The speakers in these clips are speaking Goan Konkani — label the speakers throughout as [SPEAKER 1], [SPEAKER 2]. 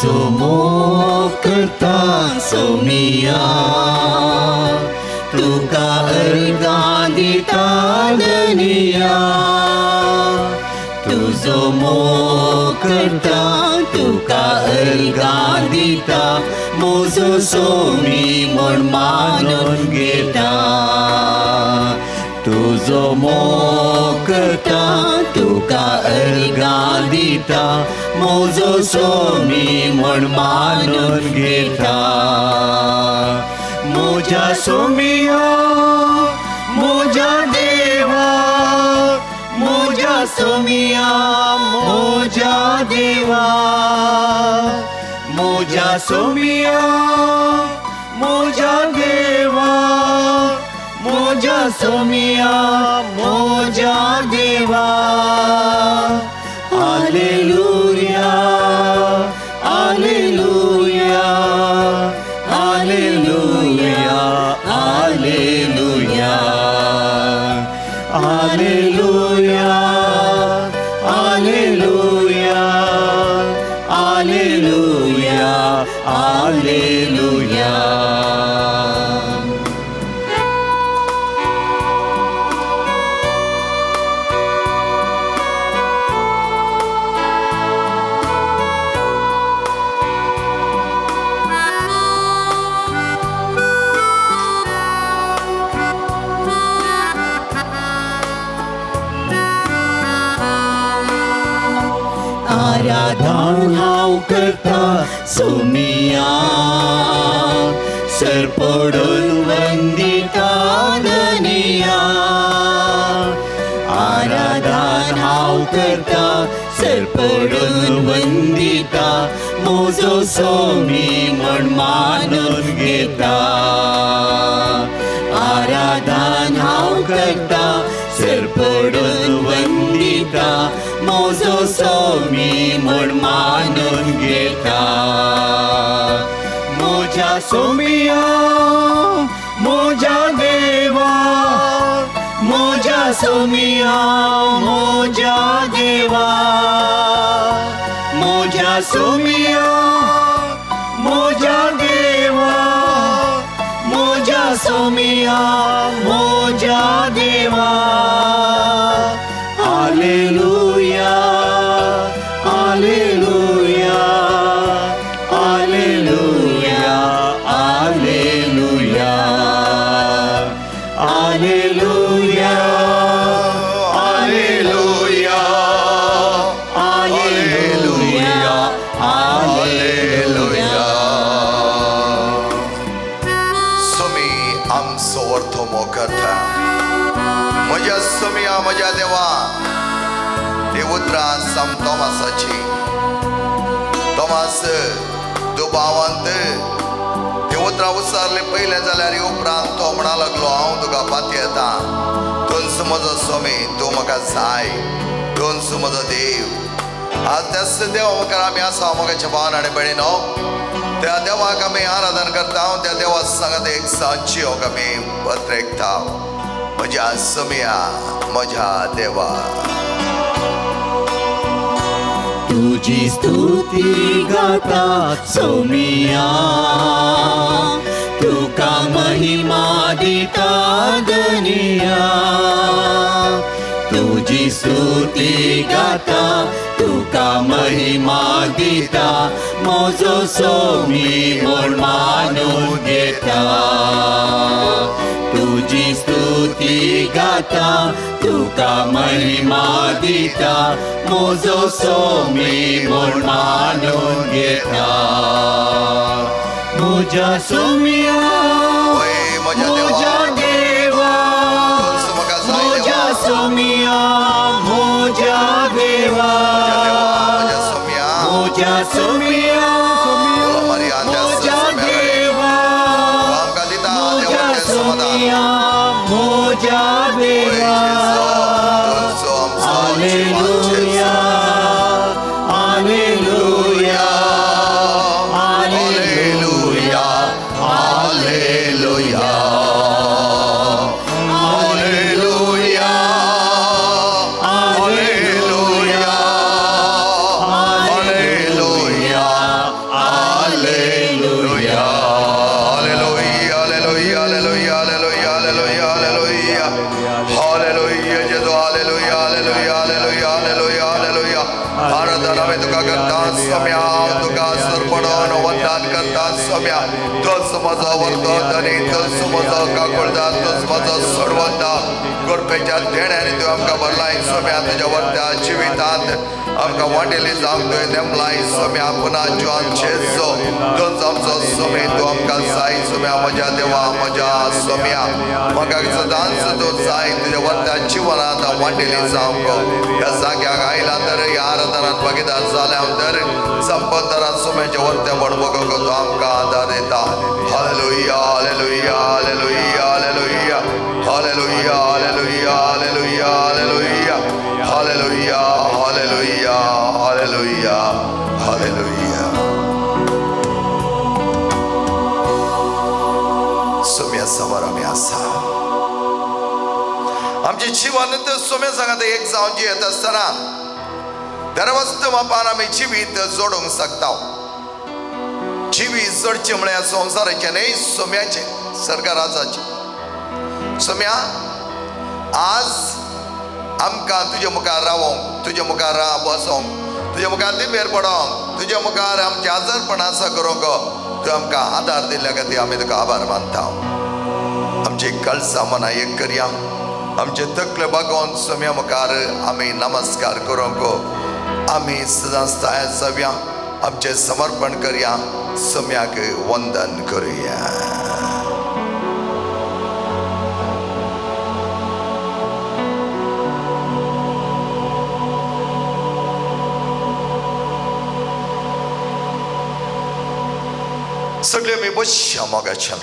[SPEAKER 1] तुजो मोग करता सोमिया, तुका अर्गां दिता धनिया। तुजो मोग करता तुका अर्गां दिता, म्हजो सोमी म्हूण मानून घेता। तुजो मोग करता तुका अर्गां दिता, म्हजो सोमी म्हूण मानून घेता। म्हज्या सोमिया म्हज्या देवा, म्हज्या सोमिया म्हज्या देवा, म्हज्या सोमिया म्हज्या देवा, म्हज्या सोमिया म्हज्या देवा। Hallelujah, hallelujah, hallelujah, hallelujah, hallelujah, hallelujah, hallelujah, hallelujah. आराधन हांव करता सोमिया, सर पडून वंदिता धनिया। आराधन हांव करता सर पडून वंदिता, म्हजो सोमी म्हूण मानून घेता। आराधन हांव करता सर पडून वंदिता, म्हजो सोमी म्हूण मानून घेता। म्हज्या सोमिया म्हज्या देवा, म्हज्या सोमिया म्हज्या देवा, म्हज्या सोमिया म्हज्या देवा, म्हज्या सोमिया म्हज्या देवा। Hallelujah, hallelujah, hallelujah, hallelujah, hallelujah,
[SPEAKER 2] hallelujah,
[SPEAKER 1] hallelujah,
[SPEAKER 2] hallelujah. Somi आमचो अर्थ मोग करता, म्हज्या सोमिया म्हज्या देवा। ते उतरां साम तोमासाची, तोमास दुबावांत ते उतरां उचारले पयलें जाल्यार उपरांत तो म्हणा लागलो, हांव तुका पातयेता, तूंच म्हजो सोमी, तूं म्हाका जाय, तूंच म्हजो देव। आज त्याच देवा मुखार आमी आसा मोगाच्या भावान आनी भयणीनो, त्या देवाक आमी आराधन करता, त्या देवा सांगत एक सांची आमी पत्रेकता, म्हज्या सोमिया म्हज्या देवा।
[SPEAKER 1] तुजी स्तुती गाता सोमिया, तुका महिमा दिता धनिया। तुजी स्तुती गाता तुका महिमा दिता, म्हजो सोमी म्हूण मानून घेता। तुजी स्तुती गाता तुका महिमा दिता, म्हजो सोमी म्हूण मानून घेता। म्हज्या सोमिया म्हज्या देवा, म्हज्या सोमिया म्हज्या देवा, म्हज्या सोमिया म्हज्या देवा, म्हज्या सोमिया म्हज्या देवा। Hallelujah, hallelujah,
[SPEAKER 2] hallelujah, hallelujah, hallelujah, hallelujah, hallelujah, आराधन आमी तुका करता सोम्या, तुका सरपडोन वंदन करता सोम्या। तोच म्हजो वर्तो धनी, तोच म्हजो काकुळदार, तोच म्हजो सोडवंता। कृपेच्या देण्याने तूं आमकां भरलाय सोम्या। तुज्या वर्त्या जिवितांत आमकां वांटेली जावंक तुवें नेमलाय सोम्या। पुन्हा जिवान जेजो तोच आमचो सोमी, तूं आमकां जाय सोम्या। म्हज्या देवा, म्हज्या सोम्या, म्हाका सदांच तूं जाय। तुज्या वर्त्या जिवनांत वांटेली जावंक ह्या जाग्याक आयला तर ह्या आराधनांत भागीदार जाल्या तर संपंतरान सोम्याच्या वर्त्या बडबोगो तो आमकां आदार दिता। Hallelujah, hallelujah, hallelujah, hallelujah, hallelujah, hallelujah, hallelujah, hallelujah, hallelujah, hallelujah, hallelujah, hallelujah. Saumya समोर आमी आसा। आमचे जिवन सोम्या सांगात एक जावन जियेत आसतना दरवस्त मापान आमी जिवीत जोडूंक शकता। जिवीत जोडचें म्हळ्यार संवसाराचें न्हय, सोम्याचें, सरकाराचें। सोम्या, आज आमकां तुजे मुखार रावोंक, तुजे मुखार बसोंक, तुजे मुखार दिंबेर पडोंक, तुजे मुखार आमचें आजारपण आसा करूंक तूं आमकां आदार दिल्ल्या खातीर आमी तुका आभार मानता। आमची कळसां मनां एक करया, आमचे तकले बागोवन सोम्या मुखार आमी नमस्कार करूंक आमी सदांच तयार जावया। आमचें समर्पण करया, सोम्याक वंदन करुया। सगळे आमी बसया मोगाच्यान।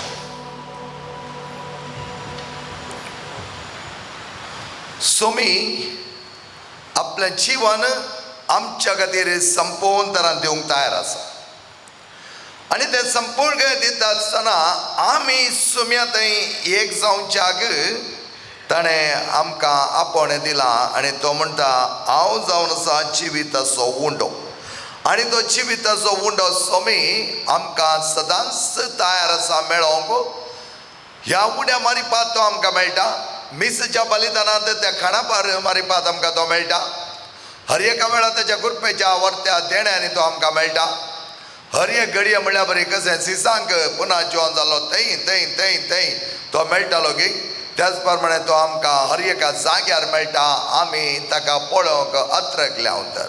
[SPEAKER 2] सोमी आपलें जिवन आमच्या खातीर संपूर्ण तरान दिवंक तयार आसा आनी तें संपूर्ण दिता आसतना आमी सोम्या थंय एक जावच्याक ताणें आमकां आपोवणें दिलां आनी तो म्हणटा, हांव जावन आसा जिविताचो उंडो। आनी तो जिविताचो उंडो सोमी आमकां सदांच तयार आसा मेळोवंक। ह्या उंड्या मारिपात तो आमकां मेळटा, मिसाच्या बलिदानांत त्या खाणापार मारिपात आमकां तो मेळटा, हर एका वेळार ताच्या कृपेच्या वर्त्या देण्यांनी तो आमकां मेळटा। हर एक घडये म्हणल्यार बरी कशें सिसांक पुन्हा जिवन जालो थंय थंय थंय थंय तो मेळटालो की त्याच प्रमाणे तो आमकां हर एका जाग्यार मेळटा। आमी ताका पळोवंक अत्रकल्या तर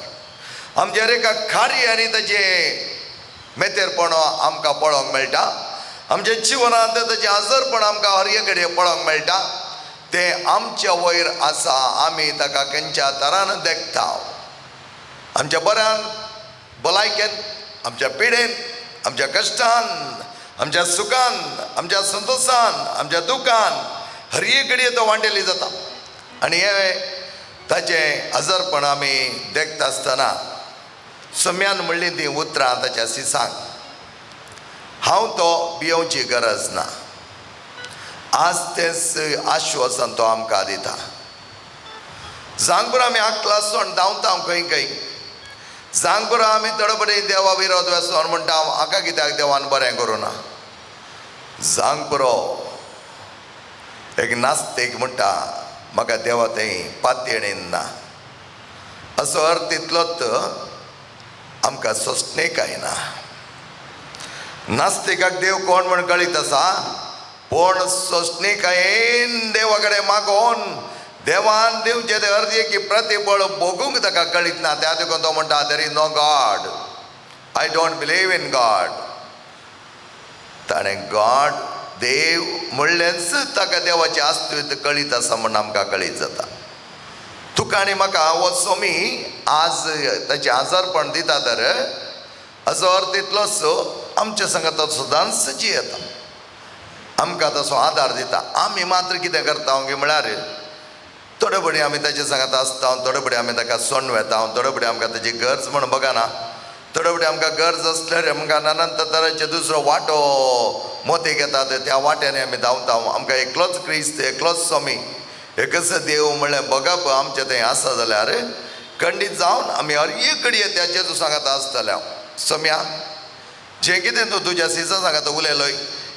[SPEAKER 2] आमच्या हर एका कार्य आनी ताचें मेतेरपण आमकां पळोवंक मेळटा। आमच्या जिवनांत ताचें आजारपण आमकां हर एक घडये पळोवंक मेळटा। तें आमच्या वयर आसा, आमी ताका खंयच्या तरान देखता। आमच्या बऱ्यान भलायकेन, आमच्या पिडेन, आमच्या कश्टान, आमच्या सुखान, आमच्या संतोशान, आमच्या दुखान हर एक घडये तो वांटेली जाता। आनी हें ताचें आजारपण आमी देखता आसतना सोम्यान म्हणलीं तीं उतरां ताच्या सिसांक, हांव तो भियोवची गरज ना। आज तेंच आश्वासन तो आमकां दिता। जांगपुरा आमी आकला सोण धांवता खंय खंय, जांगपुरा आमी तडबडी देवा विरोध वचोन म्हणटा हाका कित्याक देवान बरें करूं ना। जांगपुरो एक नास्तीक म्हणटा म्हाका देवा थंय पातयेणीन ना, असो अर्थ तितलोच आमकां सोंसणीकाय ना। नास्तिकाक देव कोण म्हण कळीत आसा, पूण सोंसणीकायेन देवा कडेन मागोवन देवान दिवचें तें अर्द की प्रतिबळ भोगूंक ताका कळीत ना। त्या देखून तो म्हणटा, there is no God, I don't believe in God. ताणें गॉड देव म्हणलेंच ताका देवाचें अस्तित्व कळीत आसा म्हण आमकां कळीत जाता। तुका आनी म्हाका हो सोमी आज ताचें आजारपण दिता तर असो अर्थ इतलोच आमच्या संगात तो सदांच जियेता, आमकां तसो आदार दिता। आमी मात्र कितें करता म्हळ्यार थोडे बडी आमी ताचे सांगात आसता, थोडे बडी आमी ताका सोण वेता, थोडे बडी आमकां ताची गरज म्हण बगना, थोडे बडी आमकां गरज आसल्यार आमकां नानांत तरांचे दुसरो वांटो मोतीक येता, त्या वाट्यानी आमी धांवता। आमकां एकलोच क्रिस्त, एकलोच स्वामी, एकच देव म्हणल्यार बगप आमचें थंय आसा जाल्यार खंडीत जावन आमी हर एक घडये त्या जेजू सांगात आसतल्या। सोम्या, जें कितें तूं तुज्या सिसा सांगात उलयलोय,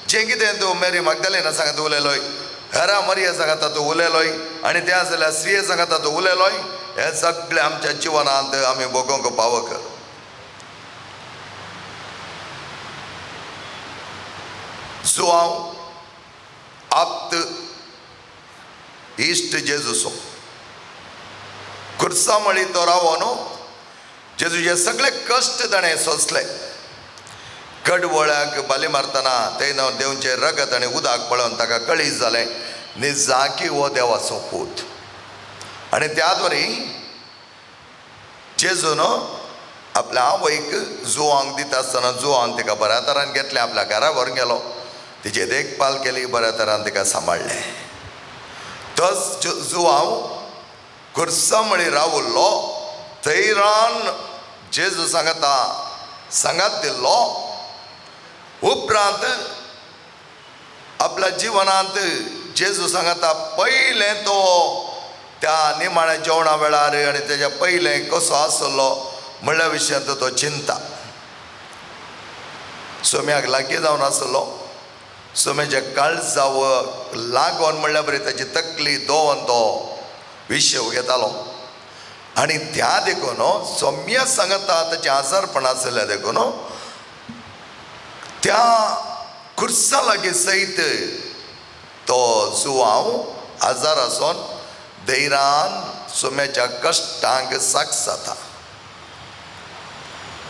[SPEAKER 2] जें कितें तूं मेरी मागदालेना सांगात उलयलोय, हेरा मरिया सांगाता तूं उलयलोय, आनी त्या जाल्यार स्त्रिये सांगाता तूं उलयलोय, हें सगळें आमच्या जिवनांत आमी भोगोवंक पावक. जुआंव आप्त इश्ट जेजूचो खुर्सामळी तो रावो न्हू, जेजूचे सगळे कश्ट ताणें सोंसले. कडवळ्याक बाली मारतना ते देवचें रगत आनी उदक पळोवन ताका कळीत जालें निजाकी हो देवाचो पूत. आनी त्या द्वारे जेजून आपल्या आवयक जुवांक दिता आसतना जुवान तिका बऱ्या तरान घेतलें, आपल्या घरा व्हरून गेलो, तिची देखभाल केली, बऱ्या तरान तिका सांबाळ्ळें. तोच जुवांव खुर्सामळी रावल्लो थंयरान जेजू सांगता सांगात दिल्लो. उपरांत आपल्या जिवनांत जेजू सांगता पयलें तो त्या निमाण्या जेवणा वेळार आनी तेज्या पयलें कसो आसलो म्हणल्या विशयांत तो चिंता. सोम्याक लागीं जावन आसलो, सोम्याच्या काळजाव लागोन म्हणल्या बरी ताची तकली दोवन तो विशय घेतालो. आनी त्या देखून सोम्या सांगता ताचें आजारपण आसलें देखून त्या खुर्सा लागीं सयत तो जुवांव आजार आसून धैरान सोम्याच्या कश्टांक साक्ष जाता.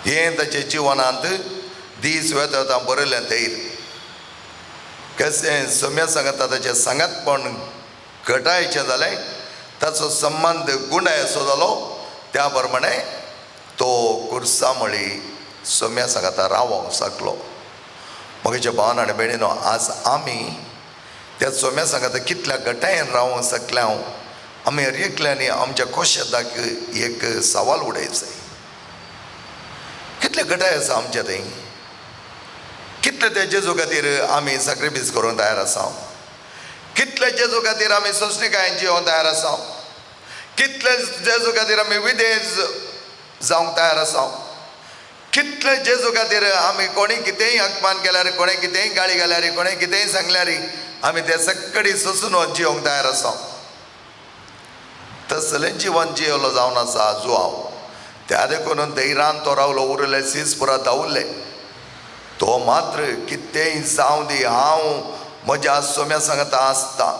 [SPEAKER 2] हें ताच्या जिवनांत दीस वेता वता बरयलें धैर कशें सोम्या सांगता ताचें सांगातपण घटायचें जालें, ताचो संबंद गुंडायचो जालो. त्या प्रमाणे तो खुर्सामळी सोम्या सांगता रावोंक शकलो. म्हज्या भावान आनी भयणीनो, आज आमी त्या सोम्या सांगता कितल्या घटायेन रावोंक शकले हांव आमी एकल्यांनी आमच्या कोशेदाक एक सवाल उडयचो, कितले घटाय आसा आमच्या थंय, कितले त्या जेजू खातीर आमी सॅक्रिफायस करूंक तयार आसा, कितले जेजू खातीर आमी सोंसणीकायेन जिवोंक तयार आसा, कितले जेजू खातीर आमी विदेश जावंक तयार आसा, कितले जेजू खातीर आमी कोणी कितेंय अपमान केल्यार, कोणें कितेंय गाळी घाल्यार, कोणें कितेंय सांगल्यार आमी ते सगळी सोंसून जिवंक तयार आसा. तसलें जिवन जियेलो जावन आसा जुआंव. त्या देखून धैरान तो रावलो, उरले सीस पुरा धांवले. तो मात्र कितेंय जावं दी हांव म्हज्या सोम्या सांगता आसता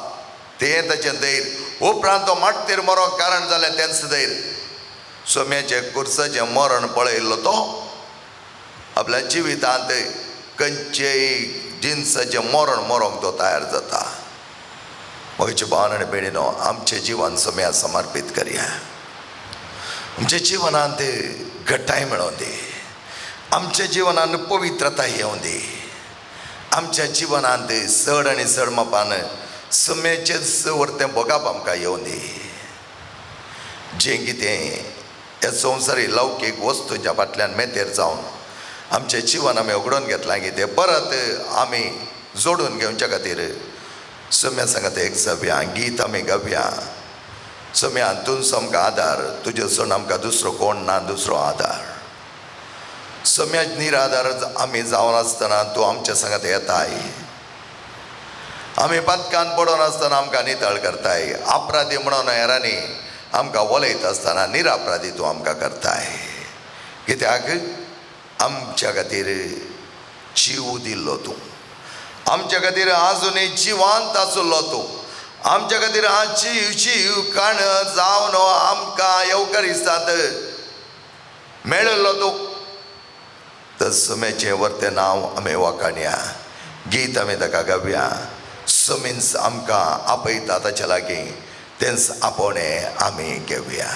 [SPEAKER 2] तें ताचें धैर्य. उपरांत तो माटतेर मरोंक कारण जालें तेंच धैर्य. सोम्याचें खुर्साचें मरण पळयल्लो तो आपल्या जिवितांत खंयचेय जिनसाचें मरण मरोंक तो तयार जाता. म्हज्या भावान आनी भयणीनो, आमचें जिवन सोम्या समर्पीत करया. आमच्या जिवनांत घटाय मेळोवं दी, आमच्या जिवनांत पवित्रताय येवं दी, आमच्या जिवनांत चड आनी चड मापान सोम्याचेंच वर्तें भोगप आमकां येवं दी. जें कितें ह्या संवसारी लौकीक वस्तूंच्या फाटल्यान मेतेर जावन आमचें जिवन आमी उगडून घेतलां कितें परत आमी जोडून घेवच्या खातीर सोम्या सांगता एक जावया गीत आमी गावया. सोम्या तुमचो आमकां आदार, तुजे सोडून आमकां दुसरो कोण ना, दुसरो आदार. सोम्या निराधार आमी जावन आसतना तूं आमच्या सांगात येताय. आमी पातकान पडून आसतना आमकां नितळ करताय. अपराधी म्हणून हेरांनी आमकां वलयता आसतना निरापराधी तूं आमकां करताय. कित्याक आमच्या खातीर जीव दिल्लो तूं, आमच्या खातीर आजुनूय जिवांत आसलो तूं, आमच्या खातीर आज जीव जीव काण जावन आमकां येवकारिस्तांत मेळिल्लो तूं. तर सोम्याचें वर्तें नांव आमी वाखाणया, गीत आमी ताका गावया. सोमीन्स आमकां आपयता ताच्या लागीं, तेंच आपोवणें आमी घेवया.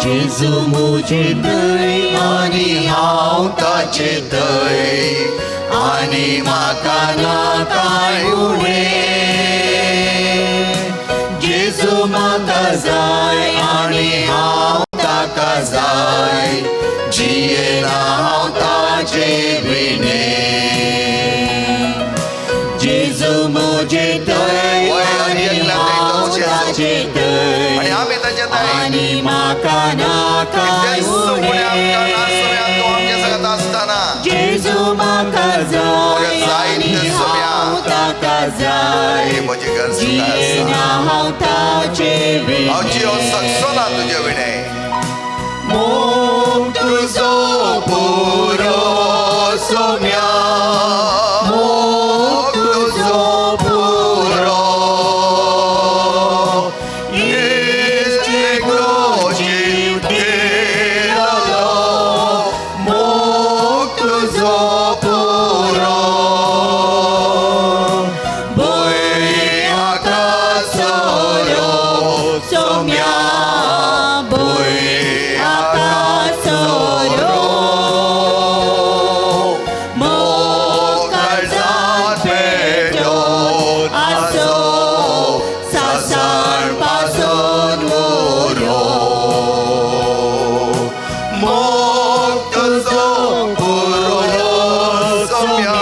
[SPEAKER 1] जेजू मुझे थंय आनी हांव ताचे थंय आनी म्हाका ना कांय उणें. जेजू म्हाका जाय आनी हांव ताका जाय, जियेना हांव ताचे विणें.
[SPEAKER 2] आमी ताचे थंय
[SPEAKER 1] आनी म्हाका नाका
[SPEAKER 2] कितेंच उणें आमकां ना सोम्या तूं आमच्या संगत आसतना
[SPEAKER 1] जेजू म्हाका जाय आनी हांव ताका जाय
[SPEAKER 2] ही म्हजी गरज तुका
[SPEAKER 1] जियेना
[SPEAKER 2] आसा
[SPEAKER 1] हांव ताचे
[SPEAKER 2] हांव
[SPEAKER 1] विणे
[SPEAKER 2] जियो शकचो ना तुजे विणे
[SPEAKER 1] मोग तुजो पुरो सोम्या मोग तुजो पुरो
[SPEAKER 2] इश्टेगो जीव दिलो
[SPEAKER 1] मोग तुजो पुरो
[SPEAKER 2] भंय
[SPEAKER 1] आकासरो सोम्या भंय आकासरो मोग काळजांत पेटोवन आसो सासण पासून उरो
[SPEAKER 2] मोग तुजो पुरो सोम्या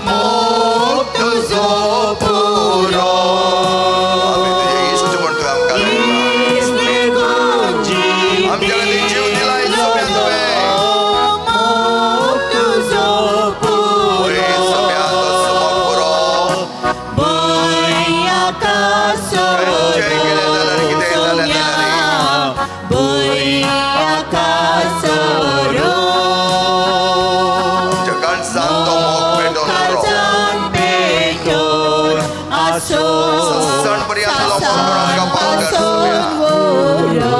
[SPEAKER 1] मोग तुजो पुरो
[SPEAKER 2] आमी तुजे इश्ट म्हण तुवें आमकां दिला. आमच्या खातीर जीव दिलाय सोम्या तुवें
[SPEAKER 1] मोग तुजो
[SPEAKER 2] भंय
[SPEAKER 1] पुरो
[SPEAKER 2] सोम्या तो मोग पुरो
[SPEAKER 1] भंय आकासरो
[SPEAKER 2] खंयचेय कितें जाल्यार कितेंय जालें जाल्यार
[SPEAKER 1] भंय आकासरो
[SPEAKER 2] आमच्या काळजांत तो मोग पेटोवन उरो
[SPEAKER 1] काळजांत पेटोवन आसो
[SPEAKER 2] सण पर्यंत तुजो मोग करून आमकां पाव कर सोम्या
[SPEAKER 1] उरो.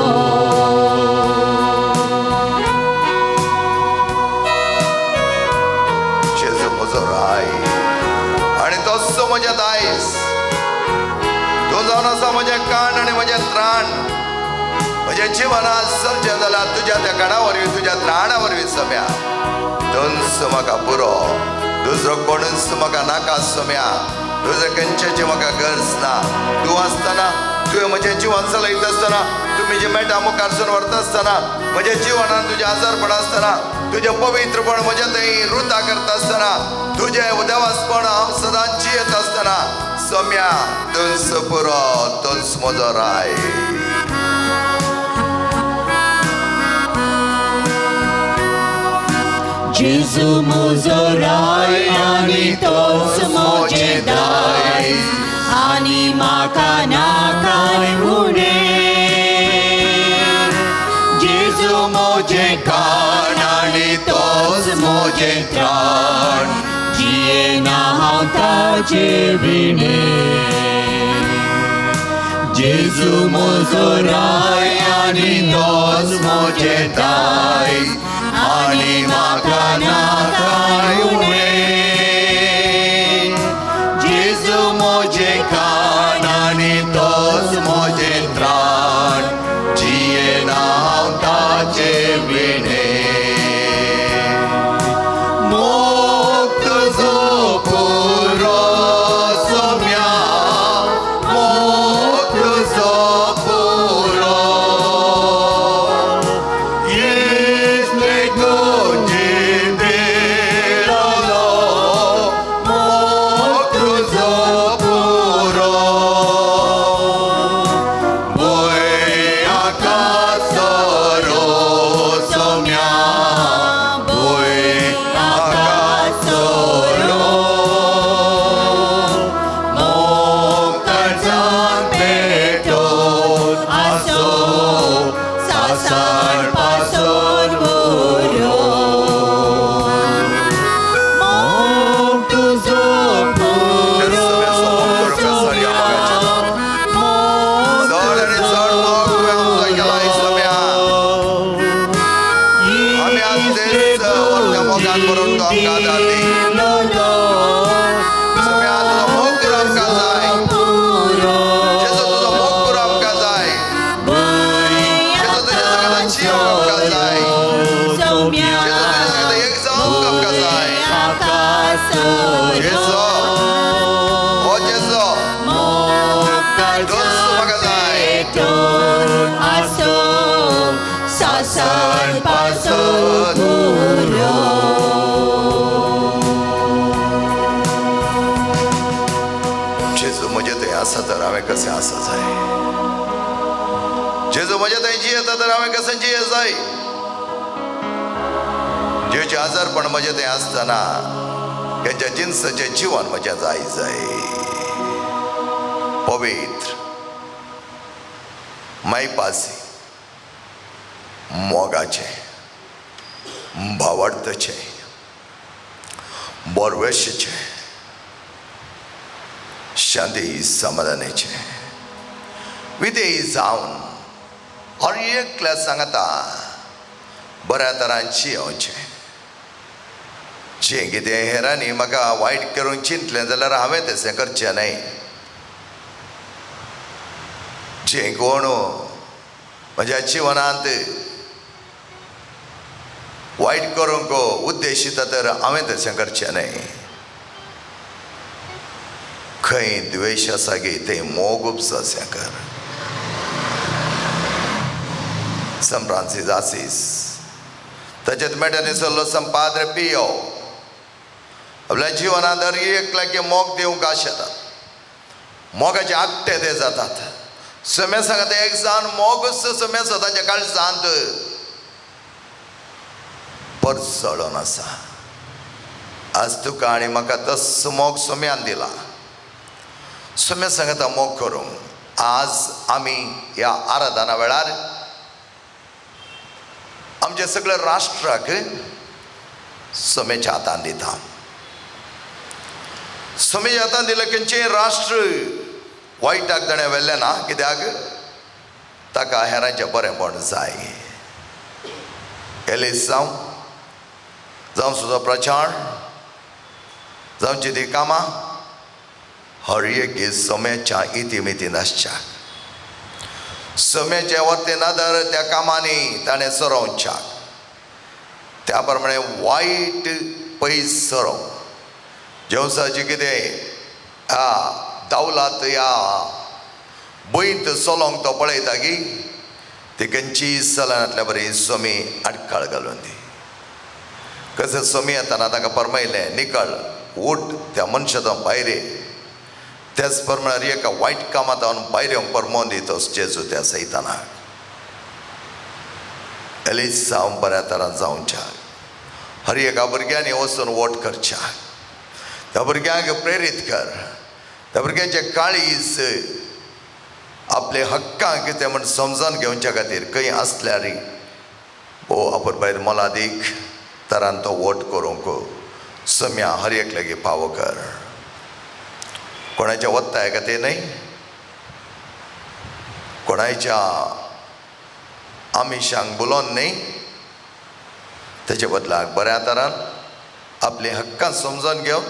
[SPEAKER 2] जेजू म्हजो राय आनी तोच म्हजें दायज तूं जावन आसा म्हजें काण आनी म्हजें त्राण म्हज्या जिवनात चलचें जाल्यार तुज्या त्या काणा वरवीं तुज्या त्राणा वरवीं सोम्या तूंच म्हाका पुरो दुसरो कोणूच म्हाका नाका सोम्या दुसरें खंयचेची म्हाका गरज ना तूं आसतना तुवें म्हजें जिवन चलयता आसतना तूं म्हजी मेटां मुखारसून व्हरता आसतना म्हज्या जिवनान तुजें आजारपण आसतना तुजें पवित्रपण म्हज्या थंय रुता करता आसतना तुजें उदेवासपण हांव सदांच जियेत आसतना सोम्या तूंच पुरो तूंच म्हजो राय.
[SPEAKER 1] जेजू म्हजो राय आनी तोच म्हजें दायज आनी म्हाका नाकाय उणें जेजू म्हजें काण आनी तोच म्हजें त्राण जियेना हांव ताचे विणें जेजू म्हजो राय आनी तोच म्हजें दायज आनी म्हाका नाकाय उणें जेजू म्हजें काण आनी तोच म्हजें त्राण
[SPEAKER 2] जियेना हांव ताचे विणें
[SPEAKER 1] मोग तुजो पुरो सोम्या मोग तुजो पुरो
[SPEAKER 2] इश्टेगो जीव दिलो मोग तुजो पुरो भंय आकासरो सोम्या भंय आकासरो
[SPEAKER 1] मोग काळजांत पेटोवन आसो सासण पासून उरो मोग तुजो पुरो सोम्या मोग
[SPEAKER 2] चड आनी चड मोग तुवें आमचो केलाय सोम्या आमी आज तेच त्या मोगान भरून तूं आमकां आदार दी सोम्या तुजो मोग करून आमकां जाय जेजू तुजो मोग करून आमकां जाय जेजू तुज्या संगता जियोंक आमकां जाय जेजू तुज्या संगता एक जावंक आमकां जाय जेजू ओ जेजू तूंच म्हाका जाय
[SPEAKER 1] आसो सासण पासून उरो.
[SPEAKER 2] जेजू म्हजें थंय आसा तर हांवें कशें आसा जाय. जेजू म्हज्या थंय जियेता तर हांवें कशें जिये जाय? जेचे आजारपण म्हजें थंय आसतना तेंच्या जिन्साचें जिवन म्हजें जाय जाय. पवित्र मायपासी मोगाचें, भावार्थाचें, बोरवेशाचें, शांती समाधानाचें विधेय जावन हर एकल्या सांगता बऱ्या तरान जियोवचें. जें कितें हेरांनी म्हाका वायट करूंक चिंतलें जाल्यार हांवें तशें करचें न्हय. जें कोण म्हज्या जिवनांत वायट करूंक उद्देशिता तर हांवें तशें करचें न्हय. खंय द्वेश आसा गे थंय मोग उपसा कर. संत फ्रांसीस आसीस ताचेच मेटांनी सरलो संत पाद्रे पियो आपल्या जिवनांत दर एकल्याक मोग दिवंक आशेतात, मोगाचे आगटे ते जातात. सम्या सांगता एक जावन मोगूच सम्या स्वताच्या काळजांत परजळोन आसा. आज तुका आनी म्हाका तस मोग सम्यान दिला. सम्या सांगता मोग करूंक. आज आमी ह्या आराधना वेळार आमच्या सगळ्या राष्ट्राक सम्याच्या हातान दिता. सम्याच्या हातान दिलें खंयचें राष्ट्र वायटाक ताणें व्हेलें ना, कित्याक ताका हेरांचें बरेंपण जाय. एलिस जावं, जावं सुद्दां प्रचार, जावची ती कामां हर एक सम्याच्या इतिमितीन आसच्या. सम्याचे वरते नदर त्या कामांनी ताणें सरोवच्या, त्या प्रमाणे वायट पयस सरोवं. जेवसाचें कितें दावलात ह्या बैत चलोंक तो पळयता की ती खंयची चलनांतल्या बरी सोमी आडखळ घालून दी. कशें सोमी येताना ताका परमयलें, निकळ उठ त्या मनशाचो भायर ये. त्याच प्रमाणे एका वायट कामांत भायर येवंक परमोन दी तो जेजू त्या सैतानाक. एलिस जावं बऱ्या तरान जावच्या. हर एका भुरग्यांनी वचून वोट करच्या. त्या भुरग्यांक प्रेरीत कर. त्या भुरग्यांचे काळीज आपले हक्कांक कितें म्हण समजून घेवच्या खातीर खंय आसल्यार ओ आपण भायर मोलादीक तरान तो वोट करूंक सम्या हर एकल्याक पावो कर. कोणाच्या वत्ताय खातीर न्हय, कोणाच्या आमिशांक बोलोन न्हय, तेचे बदलाक बऱ्या तरान आपली हक्कां समजून घेवन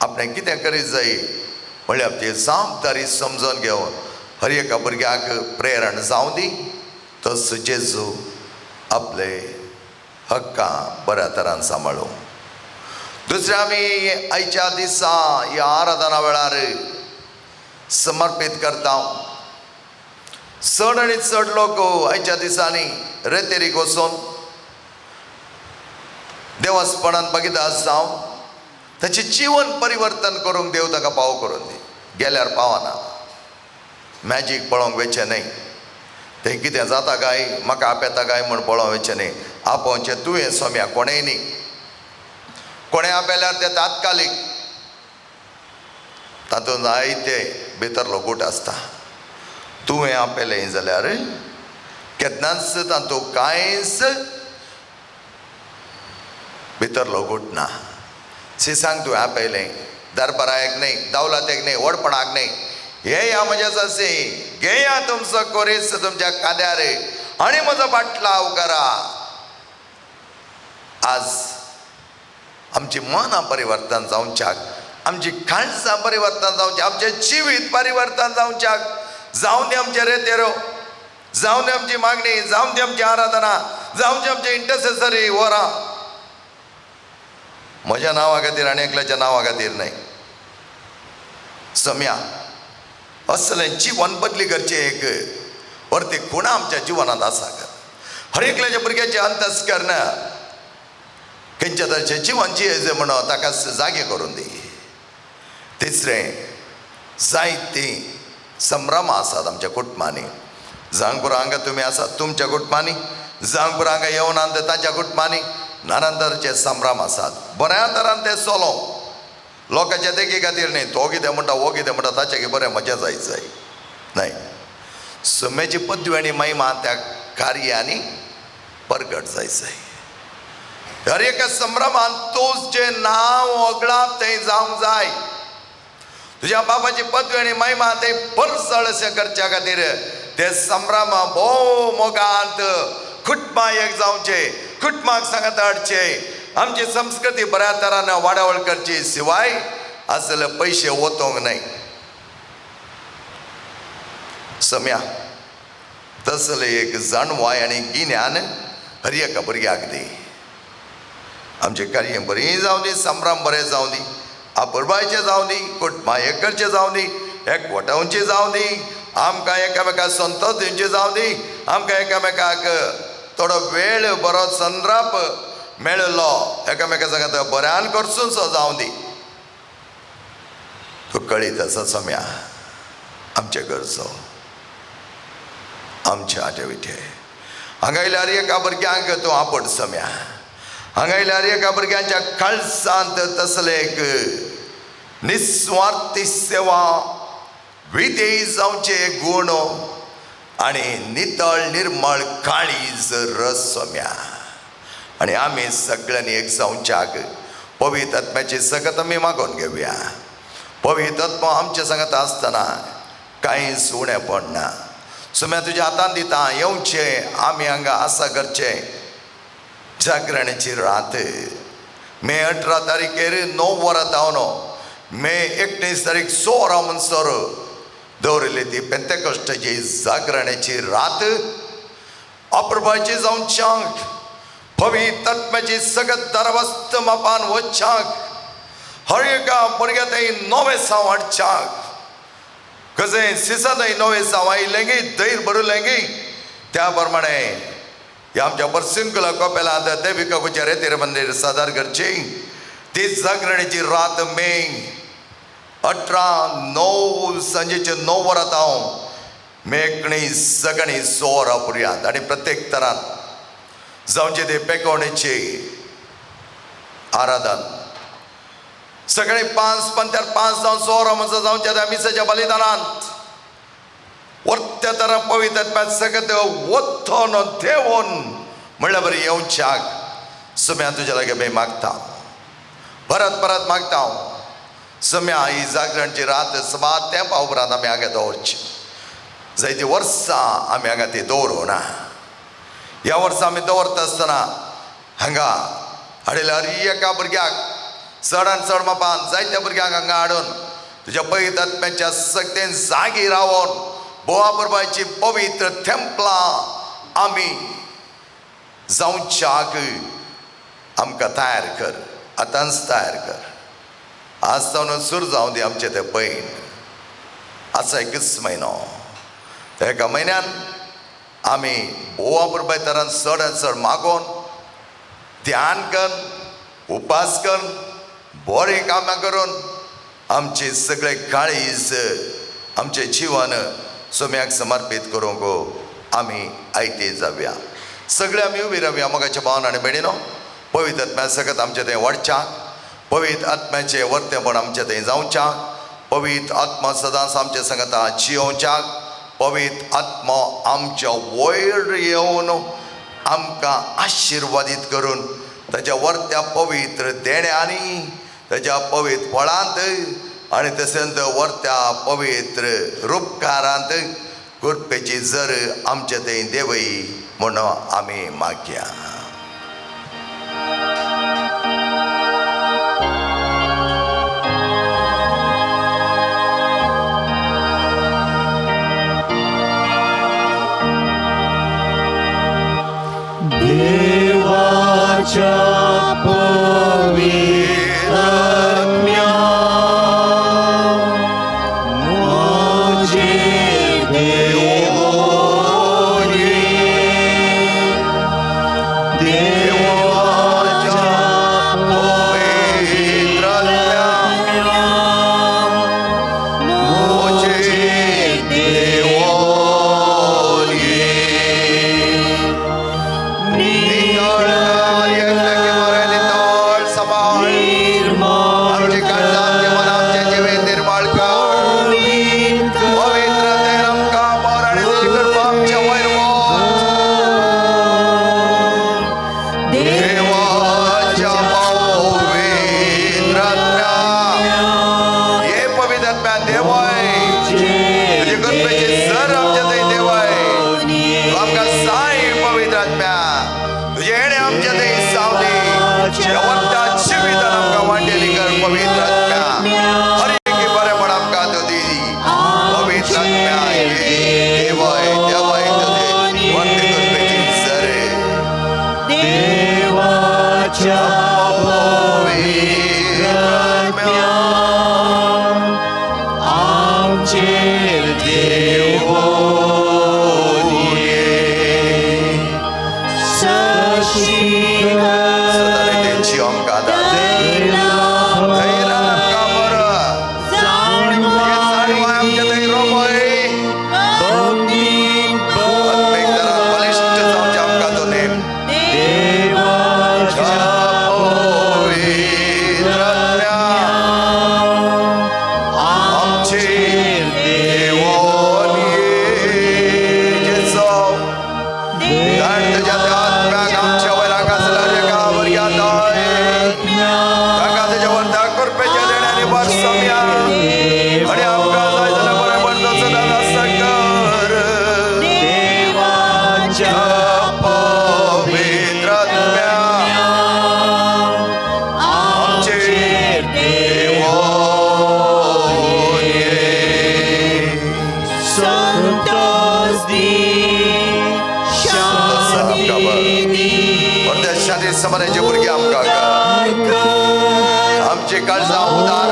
[SPEAKER 2] आपणें कितें करीत जाय म्हणल्यार आपली जबाबदारी समजून घेवन हर एका भुरग्याक प्रेरण जावं दी. तस जेजू आपले हक्कां बऱ्या तरान सांबाळूं. दुसरें आमी आयच्या दिसा ह्या आराधना वेळार समर्पीत करता. चड आनी चड लोक आयच्या दिसांनी रेतेरीक वचून देवासपणान बगिता जावं ताचें जीवन परिवर्तन करूंक देव ताका पाव करून दी. गेल्यार पावना, मॅजीक पळोवंक वचचें न्हय, तें कितें जाता काय म्हाका आपयता काय म्हूण पळोवंक वचचें न्हय. आपोवचें तुवें सोम्या, कोणेय न्ही. कोणें आपयल्यार तें तात्कालीक, तातूंत जायते भितरलो गूट आसता. तुवें आपयलें जाल्यार केन्नाच तातूंत कांयच भितरलो गूट ना. सी सांग तुवें आपयलें दरबाराक न्हय, दावलातेक न्हय, व्हडपणाक न्हय, हे या म्हज्या सासे घेया तुमचो कोरीस तुमच्या काद्यार आनी म्हजो बाटलाव करा. आज आमची मनां परिवर्तन जावच्याक, आमची काळजां परिवर्तन जावचें, आमचें जिवीत परिवर्तन जावच्याक, जावं दी आमचें रेतेरो, जावं दी आमची मागणी, जावं दी आमची आराधना, जावची आमचे इंटरसेसरी वरां. म्हज्या नांवा खातीर आनी एकल्याच्या नांवा खातीर न्हय. सम्या असलें जिवन बदली करचें एक वरती खुणा आमच्या जिवनांत आसा. हर एकल्याच्या भुरग्याचें अंतस्कर्ण खंयच्या तरेचें जिवन जियेचें म्हणून ताका जागे करून दी. तिसरें, जायतीं संभ्रमां आसात आमच्या कुटुंबांनी. जावंक पुरो हांगा तुमी आसात तुमच्या कुटुंबांनी, जावंक पुरो हांगा येवन तांच्या कुटुंबांनी नानांतरचे संभ्रम आसात. बऱ्या तरान ते चलो लोकांच्या देखी खातीर न्ही, तो कितें म्हणटा हो कितें म्हणटा ताचे बरें मजा जाय जाय न्हय. सुम्याची पद्वी आनी महिमा त्या कार्यांनी परगट जाय जाय. हर एका संभ्रमान तुजें नांव वगळाप थंय जावंक जाय. तुज्या बापाची पदवी आनी महिमा थंय परसळ अशें करच्या खातीर ते संभ्रम भोव मोगांत कुटुंबां एक जावचे, कुटुंबाक सांगात हाडचे, आमची संस्कृती बऱ्या तरान वाडावळ करची शिवाय आसले पयशे ओतोंक न्हय. सम्या तसले एक जाणवाय आनी गिन्यान हर एका भुरग्याक दी. आमचें कार्य बरें जावं दी, संभ्रम बरें जावं दी, आपुरबायचें जावं दी, कुटुंबां एक करचें जावं दी, एकवटावचें जावं दी, आमकां एकामेकाक संतोष दिवचें जावं दी, आमकां एकामेकाक थोडो वेळ बरो संद्राप मेळिल्लो एकामेका सांगता बऱ्यान करसून सो जावं दी. तूं कळीत आसा सम्या आमचे गरजो आमचे आटे विटे हांगा येयल्यार एका भुरग्यांक तूं आपट सम्या. हांगा येयल्यार एका भुरग्यांच्या काळसांत तसले एक निस्वार्थी सेवा विधेयी जावचे गूण आनी नितळ निर्मळ काळीज रस सम्या. आनी आमी सगळ्यांनी एक जावच्याक पवित्र आत्म्याची सकत आमी मागोवन घेवया. पवित्र आत्मा आमच्या सांगता आसतना कांयच उणें पडना. सुम्या तुज्या हातान दिता येवचें आमी हांगा आसा करचें जागरणाची रात मे 18 तारीखेर 9 वरां जावन मे 19 तारीख 6 वरां म्हणसर दवरिल्ली ती पेंतेकोस्टाची जागरणाची रात अप्रभाची जावच्याक पवित्र आत्म्याची सगळं दरवस्त मापान वच्चाक हर एका भुरग्या थंय नवें साव हाडच्याक कशें सिसांतय नवें साव आयलें गी धैर भरलें गी त्या प्रमाणे ह्या आमच्या पर्सिंकुला कोपेलांत देविका गुच्या रेतीर मंदीर सादर करची ती जागरणीची रात मे 18/9 सांजेचे 9 वरां हांव मे 19 सकाळी 6 वरां पुरयांत आनी प्रत्येक तरान जावचे ते पेकोवणेची आराधन सकाळी 5:45 जावन 6 वरां म्हणसर जावचे त्या मिसाच्या बलिदानांत वर्त्या तरा पवित्र आत्म्यात सगळें वत्थोन देवोन म्हणल्यार बरें येवच्याक सम्या तुज्या लागीं बी मागता, परत परत मागता हांव. सम्या ही जागरणची रात सभा तेंपा उपरांत आमी हांगा दवरची. जायतीं वर्सां आमी हांगा ती दवरूं ना. ह्या वर्सा आमी दवरता आसतना हांगा हाडिल्ल्या हर एका भुरग्याक चड आनी चड मापान जायत्या भुरग्यांक हांगा हाडून तुज्या पवित्र आत्म्याच्या सक्तेन जागी रावन बोवा परबाची पवित्र थेंपलां आमी जावच्याक आमकां तयार कर, आतांच तयार कर. आज जावन सुरू जावं दी आमचें तें पैण. आसा एकच म्हयनो, त्या एका म्हयन्यान आमी बोवा परबाय तरान चड आनी चड मागोवन ध्यान कर, उपास कर, बरीं कामां करून आमचे सगळे काळीज आमचें जिवन सोम्याक समर्पीत करूंक आमी आयते जावया. सगळे आमी उबी रावया मोगाच्या भावन आनी भयणीनो. पवित्र आत्म्या सकत आमचें थंय वाडच्याक, पवित्र आत्म्याचें वर्तेपण आमचें थंय जावच्याक, पवित्र आत्मा सदांच आमचे संगता जियोवच्याक, पवित्र आत्मा आमच्या वयर येवन आमकां आशिर्वादीत करून ताच्या वर्त्या पवित्र देण्यांनी ताच्या पवित्र फळांत आनी तशेंच वर्त्या पवित्र रुपकारांत कृपेची जर आमचे थंय देवय म्हणून आमी मागया.
[SPEAKER 1] देवाच्या पवित्र आत्म्या म्हजेर देवोनी